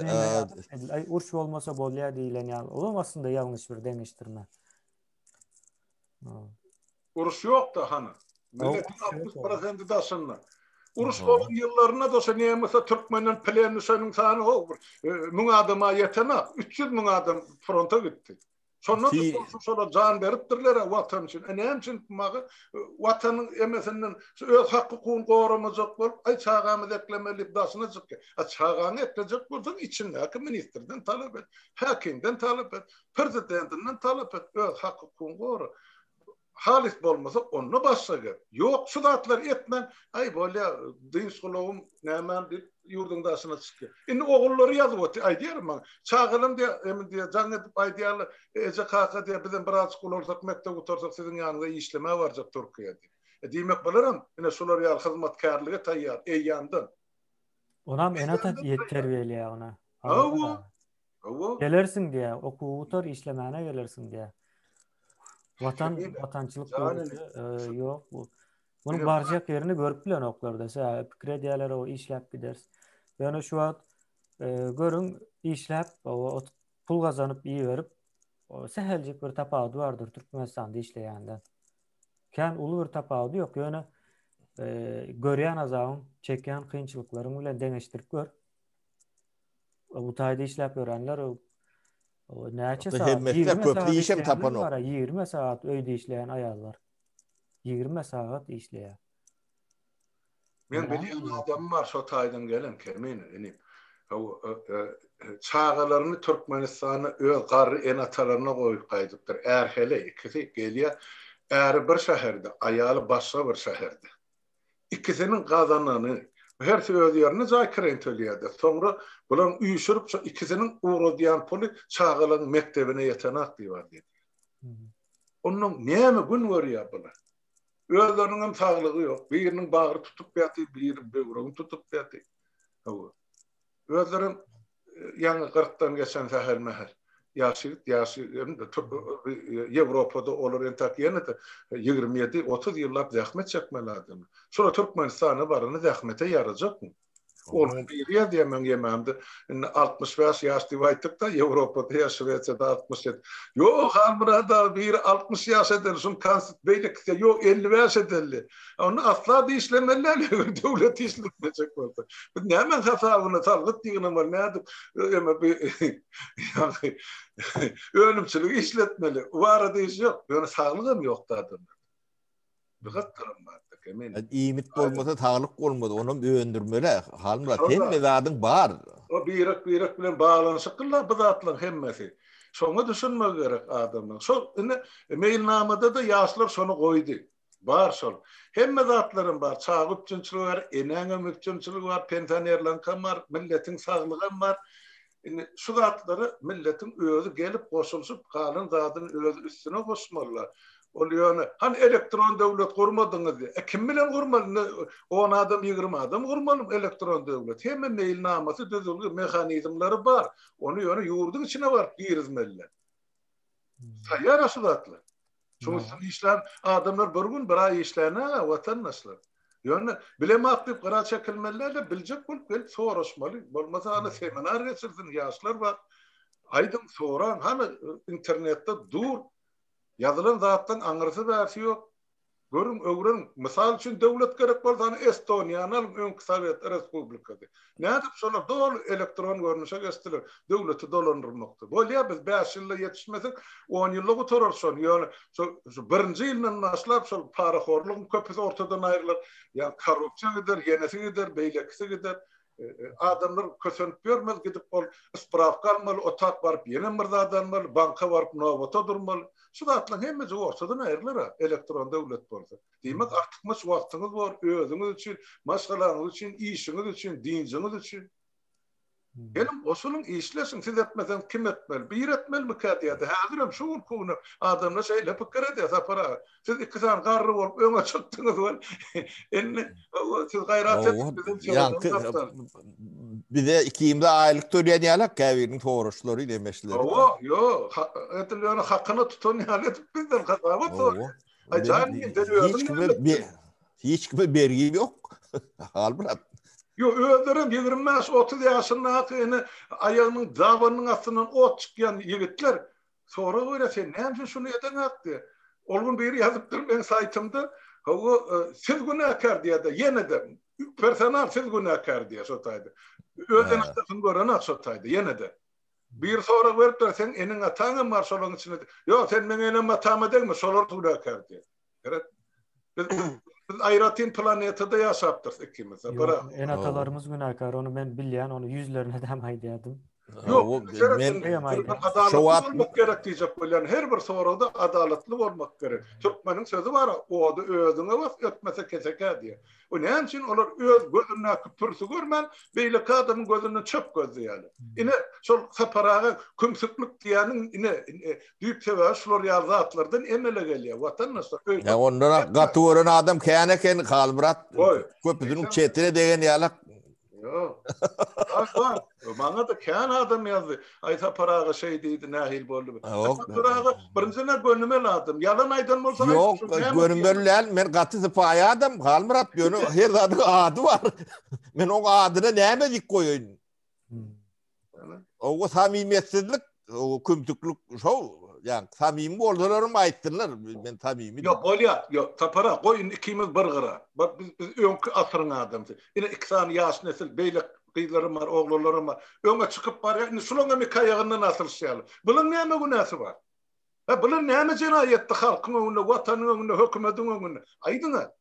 aý uruş bolmasa bolýar diýlen ýaly. Olam aslynda ýalňyş bir deňeşdirme. Uruş ýok-da hany. Milletiň 60 prosenti daşynda. Uruş bolan ýyllarynda-da şo nemese türkmenden plen düşeniň sany ho bir 1000 adama ýetenak. 300 müň adam fronta gitdi. Şonda da şolar jan beripdirler-ä watan üçin. E näme üçin maňa watanyň emesinden şu öz hak-hukugyny goramajak bolup, aý çagamyzy eklemeli diýip daşyna çykýar. A çagaňy eklejek bolsaň içindäki ministrden talap et, häkimden talap et, prezidentinden talap et, öz hak-hukugyňy gora. Halys bolmasa onda başga gep. Ýok şu zatlary etmän, aý bolýa dynç gulagym nämem diýip ýurduň daşyna çykýar. Indi ogullary ýazyp otyr, aýdýar maňa. Çagalarym diýýär, emin diýýär, jaň edip aýdýarlar, eje kaka diýýär, bizem birazjyk ulalsak, mekdep gutarsak siziň ýanyňyza işlemäge barjak Türkiýä diýip. E diýmek bularam ine şular ýaly hyzmatkärlige taýýar eýýamdan. Onam ene-ata terbiýeleýär ony. Hawa. Hawa. Gelersiň diýýär, okuwy gutar, işlemäne gelersiň diýýär. Watan, watançylyk duýgusy ýok bu. Munuň barjak ýerini görüp bilenoklar-da. Sebäbi pikir edýärler, o işläp gideris. Ýöne şu wagt görüň, işläp, pul gazanyp iberip, säheljik bir tapawudy bardyr Türkmenistanda işleýänden. Kän uly bir tapawudy ýok, ýöne görýän azabyň, çekýän kynçylyklaryň bilen deňeşdirip gör. Bu taýda işläp ýörenler o näçe saat? Hemmesine köpli işem tapanok. 20 saat öýde işleýän aýallar. 20 saat işleýär. Men bilýän adamym bar şo taýdan gelen Kemine inim. Çagalaryny Türkmenistanda öz garry ene-atalaryna goýup gaýdypdyr. Är-heleý ikisi gelýär. Äri bir şäherde, aýaly başga bir şäherde. Ikisiniň gazanany, hersi öz ýerinde jaý kireýini töleýärdi. Soňra bularyň üýşürip şo ikisiniň ugradýan puly çagalaryň mekdebine ýetenak diýip aýdýar. Onnoň näme gün görýär bular? Özleriniňem saglygy ýok. Biriniň bagry tutup ýatyr, biri böwregini tutup ýatyr. Hawa. Özlerem ýaňy kyrkdan geçen sähel-mähel ýaş ýigit, ýaş Ýewropada olar entäk ýene-de 27, 30 ýyllap zähmet çekmeli adamlar. Şolar Türkmenistana baranda zähmete ýarajakmy? Onuň biri ýazýar meň ýemämde, indi 65 ýaş diýip aýtdyk-da, Ýewropada ýa Şwesiýada 67. Ýok, Halmyrat aga, biri 60 ýaş edeli, şuny konst beýlekisi ýok, 55 edeli. Onda asla-da işlemeli däl, eger döwlet işletmejek bolsa. Biz nämäň hasabyna salgyt ýygnamaly, nädip eme bi ýagny önümçiligi işletmeli. Bu barada iş ýok. Ýöne saglygam ýokdy adamlarda. Bir gatlaram bardy, Kemine. Iýmit bolmasa saglyk bolmaz, onam öndürmeli. Halmyrat, hemme zadyň bar. O birek-birek bilen baglanyşykly-la bu zatlaryň hemmesi. Şoňa düşünmegi gerek adamlaryň. Şol indi meýilnamada-da ýaşlar şony goýdy. Bar şol. Hemme zatlaram bar. Çaga üpjünçiligi bar, enäňem üpjünçiligi bar, pensionerleňkem bar, milletiň saglygam bar. Indi şu zatlara milletiň özi gelip goşulyşyp, galan zadyny özi üstüne goşmalylar. Ol ýöne, hany elektron döwlet gurmadyňyz diýýär. E kim bilen gurmaly? Indi on adam, 20 adam gurmalymy elektron döwlet? Hemme meýilnamasy düzülgi, mehanizmleri bar. Ony ýöne ýurduň içine baryp girizmeliler. Taýýar şu zatlar. Şuň üstünde işlän adamlar bir gün, bir aý işlänä watandaşlar. Ýöne bilemok diýip gyra çekilmeli däl-de, biljek bolup gelip soraşmaly. Bolmasa hany seminar geçirsin, ýaşlar bar. Aýdyň, soraň, hany internetde dur. Ýazylan zatlaryň aňyrsy-bärsi ýok. Görüň, öwreniň. Mysal üçin, döwlet gerek bolsa, hany Estoniýany alyň, öňki Sowet Respublikasy. Nädip şolar doly elektron görnüşe geçdiler döwleti dolandyrmakda. Bolýar, biz bäş ýylda ýetişmesek, on ýylda gutararys şony. Ýöne şo birinji ýyldan başlap şol parahorlugyň köpüsi ortadan aýrylar. Ýa korrupsiýa gider, ýenesi gider, beýlekisi gider. Adamlar kösenip ýörmez, gidip ol sprawka almaly, otap baryp ýenem bir zat almaly, banka baryp nobata durmaly. Şu zatlaryň hemmesi ortadan aýrylar-a, elektron döwlet bolsa. Diýmek, artykmaç wagtyňyz bor, özüňiz üçin, maşgalaňyz üçin, işiňiz üçin, dynjyňyz üçin. Geliň, goşulyň, işleşiň, siz etmeseňiz kim etmeli? Biri etmelimikä diýýärdi. Häzirem şu günki güne adamlar şeýle pikir edýär, Sapar aga. Siz iki sany garry bolup öňe çykdyňyz we indi siz gaýrat edip bizem Ýaňky bize ikimize aýlyk töleýän ýalak käbiriniň soraşlary demeşleri. Hawa, ýok, edil ýöne hakyna tutan ýaly edip bizden hasabat soraýar. Aý jan sen özüň Hiç kime bergim ýok. Halmyrat. Ýok, özlerem 25-30 ýaşyndaky ene aýagynyň dabanynyň astyndan ot çykýan ýigitler sorag berýär, sen näme üçin şuny edeňok diýýär. Ol gün biri ýazypdyr meň saýtymda, hawa, siz günäkär diýýär-de, ýene-de personal siz günäkär diýýär şo taýda. Öz ene-atasyny görenok şo taýda, ýene-de. Biri sorag beripdir, seň eneň-ataňam bar şolaryň içinde. Ýok, sen meň enem-atama degme, şolar günäkär diýýär. Seret. Biz biz aýratyn planetada ýaşapdyrys ikimiz. Ýok, ene-atalarymyz günäkär, ony men bilýän, ony ýüzlerine hem aýdýardym. Ýok, seret, adalatly bolmak gerek diýjek bolýan. Her bir soragda adalatly bolmak gerek. Türkmeniň sözi bar, ody özüňe bas, ötmese kesekä diýýär. O näme üçin olar öz gözündäki pürsi görmän, beýleki adamyň gözünden çöp gözleýärler. Ine, şol Sapar aga kümsüklik diýýäniň ine, düýp sebäbi şular ýaly zatlardan emele gelýär. Watandaşlar, öý. Ýa ondan gaty gören adam kän eken, Halmyrat. Köpüsiniň çetine degen ýalak. Ýok. Bar, bar. Maňa-da kän adam ýazdy. Aý Sapar aga şeý diýdi, nähili boldy bu? Sapar aga birinjiden gönümel adam. Ýalan aýdan bolsa aýt. Ýok, gönümel däl. Men gaty sypaýy adam, Halmyrat. Ýöne her zadyň ady bar. Men oň adyna näme diýip goýaýyn? Oňa samimiýetsizlik, o kümsüklik şo, ýa samimi bolsalaram aýtsynlar, men samimi. Ýok, bolýa, ýok, Sapar aga, goý indi ikimiz bir gyra. Bak biz biz öňki asyryň adamsy. Ine iki sany ýaş nesil, beýle gyzlaram bar, oglanlaram bar. Öňe çykyp barýar, indi şulaň hem iki aýagyndan asylyşýarlar. Bulaň näme günäsi bar? Hä, bular näme jenaýat etdi halkyň öňünde, watanyň öňünde, hökümediň öňünde? Aýdyň-a.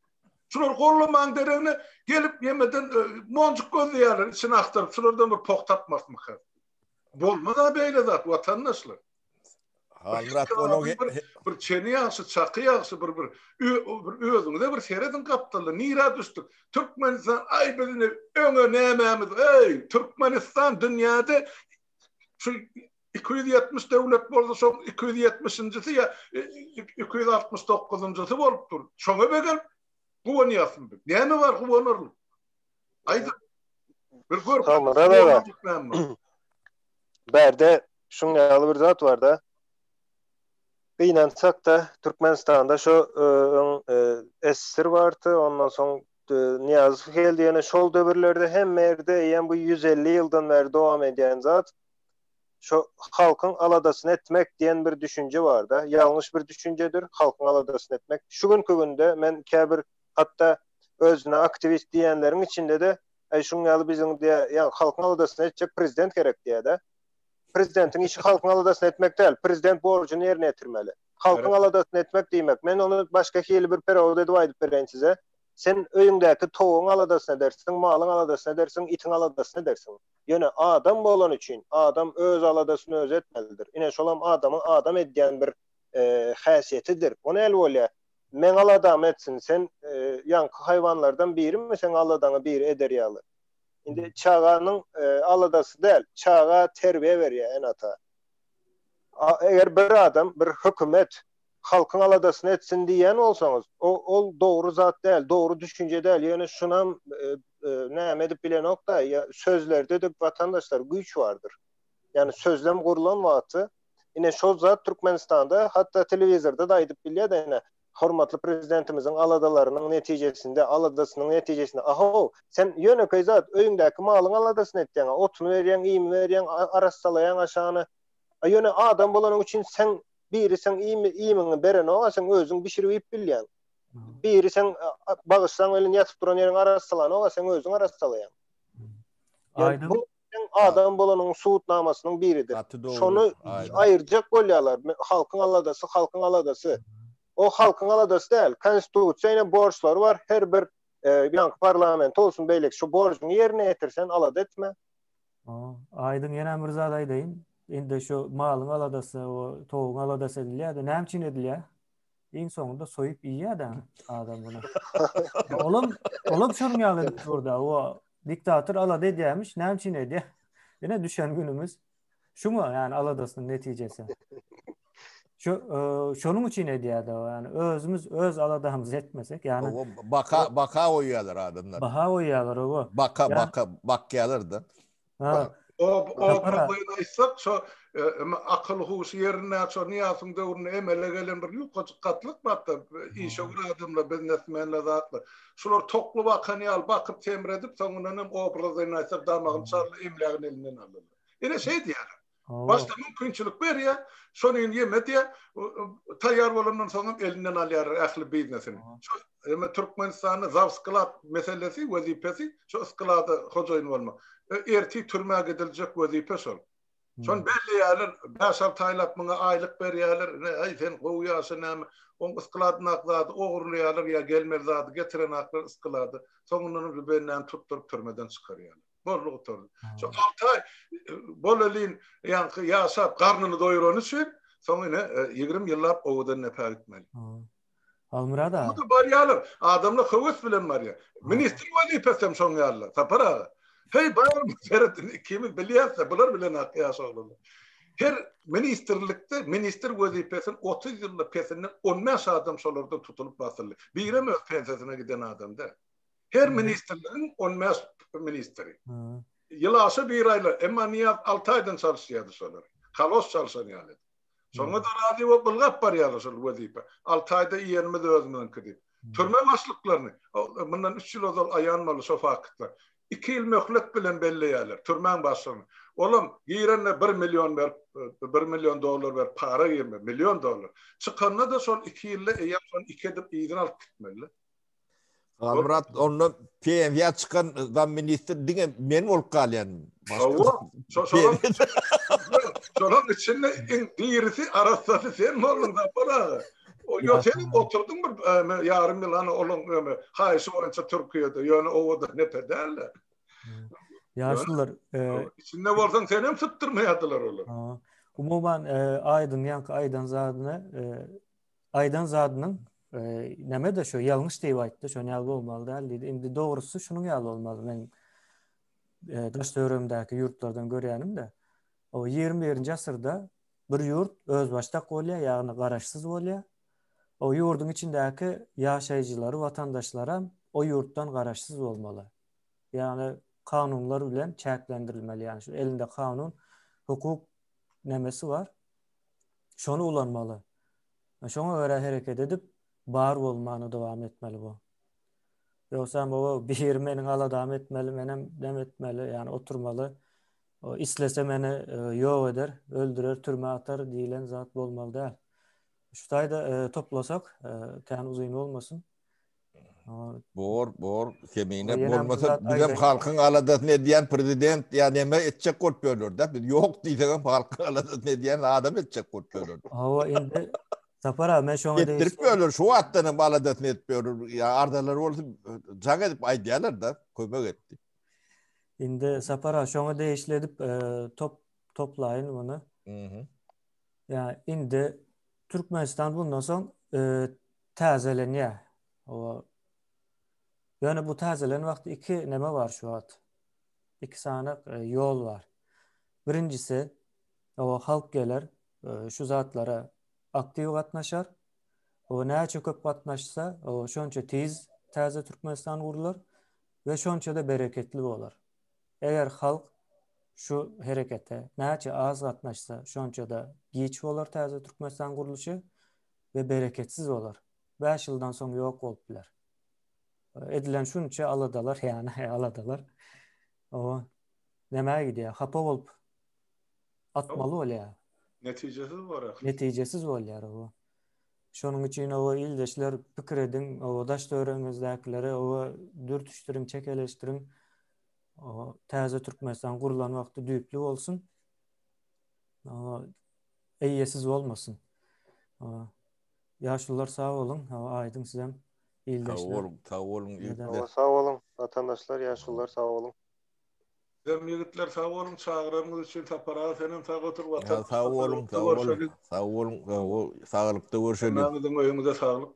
Şulary gollamaň deregine gelip ýemeden monjuk gözleýärler, içini agtaryp, şulardan bir poh tapmasmyka? Bolmaz-a beýle zat, watandaşlar. Halmyrat onuň bir çeni ýagşy, çaky ýagşy, bir bir bir özüňize bir serediň gapdalda, nirä düşdük? Türkmenistan, aý biz indi öňe nämämiz, eý, Türkmenistan dünýäde şu 270 döwlet bolsa şoň 270-njisi ýa 269-njysy bolup dur. Şoňa begenip guwanýarsyň biz. Näme bar guwanarlyk? Aýdyň. Bir gör. Halmyrat aga. Bärde şuň ýaly bir zat bar-da. Gynansak-da Türkmenistanda şo öň SSR bardy, ondan soň Nyýazow geldi, ýöne şol döwürlerde hemme ýerde eýýäm bu 150 ýyldan bäri dowam edýän zat. Şo halkyň aladasyny etmek diýen bir düşünje barda, ýalňyş bir düşünjedir, halkyň aladasyny etmek. Şu günki günde men käbir hatda özüne aktiwist diýenleriň içinde-de, äý şuň ýaly biziň diýä, ýa halkyň aladasyny etjek prezident gerek diýä-de. Prezidentiň işi halkyň aladasyny etmek däl, prezident borjuny ýerine ýetirmeli. Halkyň aladasyny etmek diýmek, men ony başga hili bir perewod edip aýdyp bereýin size. Sen öýüňdäki towugyň aladasyny edersiň, malyň aladasyny edersiň, itiň aladasyny edersiň. Ýöne adam bolany üçin adam öz aladasyny özi etmelidir. Ine şolam adamy adam edýän bir häsiýetidir. O näli bolýar? Meň aladamy etsin, sen ýaňky haýwanlardan birimi seň aladaňy biri eder ýaly? Indi çaganyň aladasy däl, çaga terbiýe berýär ene-ata. Eger bir adam, bir hökümet halkyň aladasyny etsin diýýän bolsaňyz, o ol dogry zat däl, dogry düşünje däl. Ýöne şunam näme edip bilenok-da, ýa sözlerde-de watandaşlar güýç bardyr. Ýagny sözlem gurlan wagty ine şol zat Türkmenistanda hatda telewizorda-da aýdyp bilýär-de ine hormatly prezidentimiziň aladalarynyň netijesinde, aladasynyň netijesinde, ahow, sen ýönekeý zat, öýüňdäki malyň aladasyny etýäň, otuny berýäň, iými berýäň, arassalaýaň aşagyny. A ýöne adam bolanyň üçin seň Biri seň iýmiňi berenok-a, seň özüň bişirip iýip bilýäň. Biri seň bagyşlaň welin ýatyp duran ýeriňi arassalanok-a, seň özüň arassalaýaň. Ýa bu seň adam bolanyň subutnamasynyň biridir. Şony aýyrjak bolýarlar. Halkyň aladasy, halkyň aladasy. O halkyň aladasy däl. Konstitusiýa ine borçlary bar her bir. Ýaňky parlament olsun beýleki şu borjuňy ýerine ýetir sen alada etme. Aýdyň ýene bir zat aýdaýyn. Indi şu malyň aladasy, o towugyň aladasy edilýär-de, näme üçin edilýär? Iň soňunda soýup iýýär-de adam muny. Olam, olam şonuň ýaly edip durda. O diktator alada edýärmiş, näme üçin edýär? Ine düşen günümiz. Şuňa ýani aladasynyň netijesi. Şu e, şonuň üçin edýär-de, ýani özümiz öz aladamyzy etmesek, ýani baka baka goýýarlar adamlar. Baha goýýarlar, owa. Baka baka bakýarlar-da. Ha. O o problemi aýtsak, şo e, akyl huşy ýerinde şo Nyýazowyň döwründe emele gelen bir ýukajyk gatlyk bar-da, işewür adamlar, biznesmenler zatlar. Şular tokly bakan ýaly bakyp semredip, soňundan hem obrazyny aýtsak damagyny çaldy, emlägini elinden aldylar. Ine şeý diýýärler. Başda mümkinçilik berýär, şony ýeme diýýär, taýýar bolandan soň hem elinden alýarlar ähli biznesini. Şu eme Türkmenistanda zawsklad meselesi, wezipesi şu sklada hojaýyn bolmak. Ertir türmä gidiljek wezipe şol. Şony belleýärler, bäş-alty aýlap muňa aýlyk berýärler, ine, aý sen gowy ýaşa näme, oň skladyndaky zady ogurlaýarlar ýa gelmeli zady getirenaklar sklada, soňundan hem bendäni tutduryp türmeden çykarýarlar. Boldy gutardy. Şu alty aý bolelin ýaňky ýaşap garnyny doýurany üçin, soň ine 20 ýyllap owadan nepä gitmeli. Halmyrat aga. Bu-da barýarlar. Adamlar höwes bilen barýar. Ministr wezipesi hem şoň ýaly, Sapar aga. Heý, barmy, seret, indi ikimiz bilýäs-de, bular bilenok ýaş oglanlar. Her ministrlikde ministr wezipesini 30 ýylda pesinden 15 adam şolardan tutulyp basyldy. Birem öz pensiýasyna giden adam däl. Her ministrligiň 15 ministri. Ýyl aşa bir aýlar, emma Nyýaz 6 aýdan çalyşýardy şolary. Kalos çalşan ýaly. Şoňa-da razy bolup ylgap barýarlar şol wezipä. Alty aýda iýenimiz özümiziňki diýip. Türme başlyklaryny, mundan üç ýyl ozal aýan boldy şo faktlar. Iki ýyl möhlet bilen belleýärler türmäň başlygyny. Olam girende bir million berip, bir million dollar berip para girmeli, million dollar. Çykanda-da şol iki ýylda eýýäm şony iki edip yzyna alyp gitmeli. Halmyrat onda pensiýa çykan zam ministr diňe men bolup galýan. Hawa, şolaň içinde iň dirisi, arassasy sen bolduň Sapar aga. O ýok sen oturdyň bir ýarym ýyl ana olaň öme haýyşy boýunça Türkiýede, ýöne owadan nepe däl-de. Ýaşulular, içinde bolsaň senem sypdyrmaýardylar olar. Umuman, Aýdyň ýaňky aýdan zadyna Aýdan zadynyň näme-de şo ýalňyş diýip aýtdy, şonuň ýaly bolmaly däl diýdi. Indi dogrusy şunuň ýaly bolmaly. Men daş töweregimdäki ýurtlardan görýänim-de, o 21-nji asyrda bir ýurt özbaşdak bolýar, ýagny garaşsyz bolýar. O ýurduň içindäki ýaşaýjylary, watandaşlaram o ýurtdan garaşsyz bolmaly. Ýagny kanunlar bilen çäklendirilmeli, ýagny şu elinde kanun, hukuk nemesi bar. Şony ulanmaly. Şoňa görä hereket edip, bar bolmany dowam etmeli bu. Ýogsam o biri meniň aladamy etmeli, menem dem etmeli, ýagny oturmaly. O islese meni e, ýok eder, öldürer, türmä atar diýlen zat bolmaly däl. Şu taýda e, toplasak, e, kän uzyn bolmasyn. Bor, bor, kemine bolmasa bizem halkyň aladasyny edýän prezident ýa neme etjek bolup ýörler-de. Biz ýok diýsegem halkyň aladasyny edýän adam etjek bolup ýörler. Hawa, indi Sapar aga men şoňa etdirip ýörler, şu wagtdan hem aladasyny edip ýörler. Ýa arzalar bolsa jaň edip aýdýarlar-da, kömek et diýip. Indi Sapar aga şoňa degişli edip e, top toplaýyn muny. Mhm. Ýa indi Türkmenistan bundan soň e, täzelenýär. Owa. Ýöne bu täzelen wagty iki neme bar şu wagt. Iki sany e, ýol bar. Birinjisi, owa halk geler, e, şu zatlara aktiw gatnaşar. O näçe köp gatnaşsa, o şonça tiz täze Türkmenistan gurlar we şonça-da bereketli bolar. Eger halk şu herekete näçe az gatnaşsa, şonça-da giç bolar täze Türkmenistan gurluşy we bereketsiz bolar. 5 ýyldan soň ýok bolup biler. Edilen şunça aladalar, ýagny aladalar o nämä gidýär? Hapa bolup atmaly bolýar. Netijesiz bolýar. Netijesiz bolýar o. Şonuň üçin o ildeşler pikir ediň, o daş töweregiňizdäkileri o dürtüşdiriň, çekeleşdiriň. O täze Türkmenistan gurlan wagty düýpli bolsun. O eýesiz bolmasyn. Ýaşulular sag boluň. Aýdyň sizem. Ildeşler. Sag boluň, sag boluň ýigitler. Sag boluň watandaşlar, ýaşulular sag boluň. Sizem ýigitler sag boluň çagyranyňyz üçin Sapar aga senem sag otur watan. Sag boluň, sag boluň. Sag boluň, saglykda görşeliň. Hemmäňiziň öýüňize saglyk.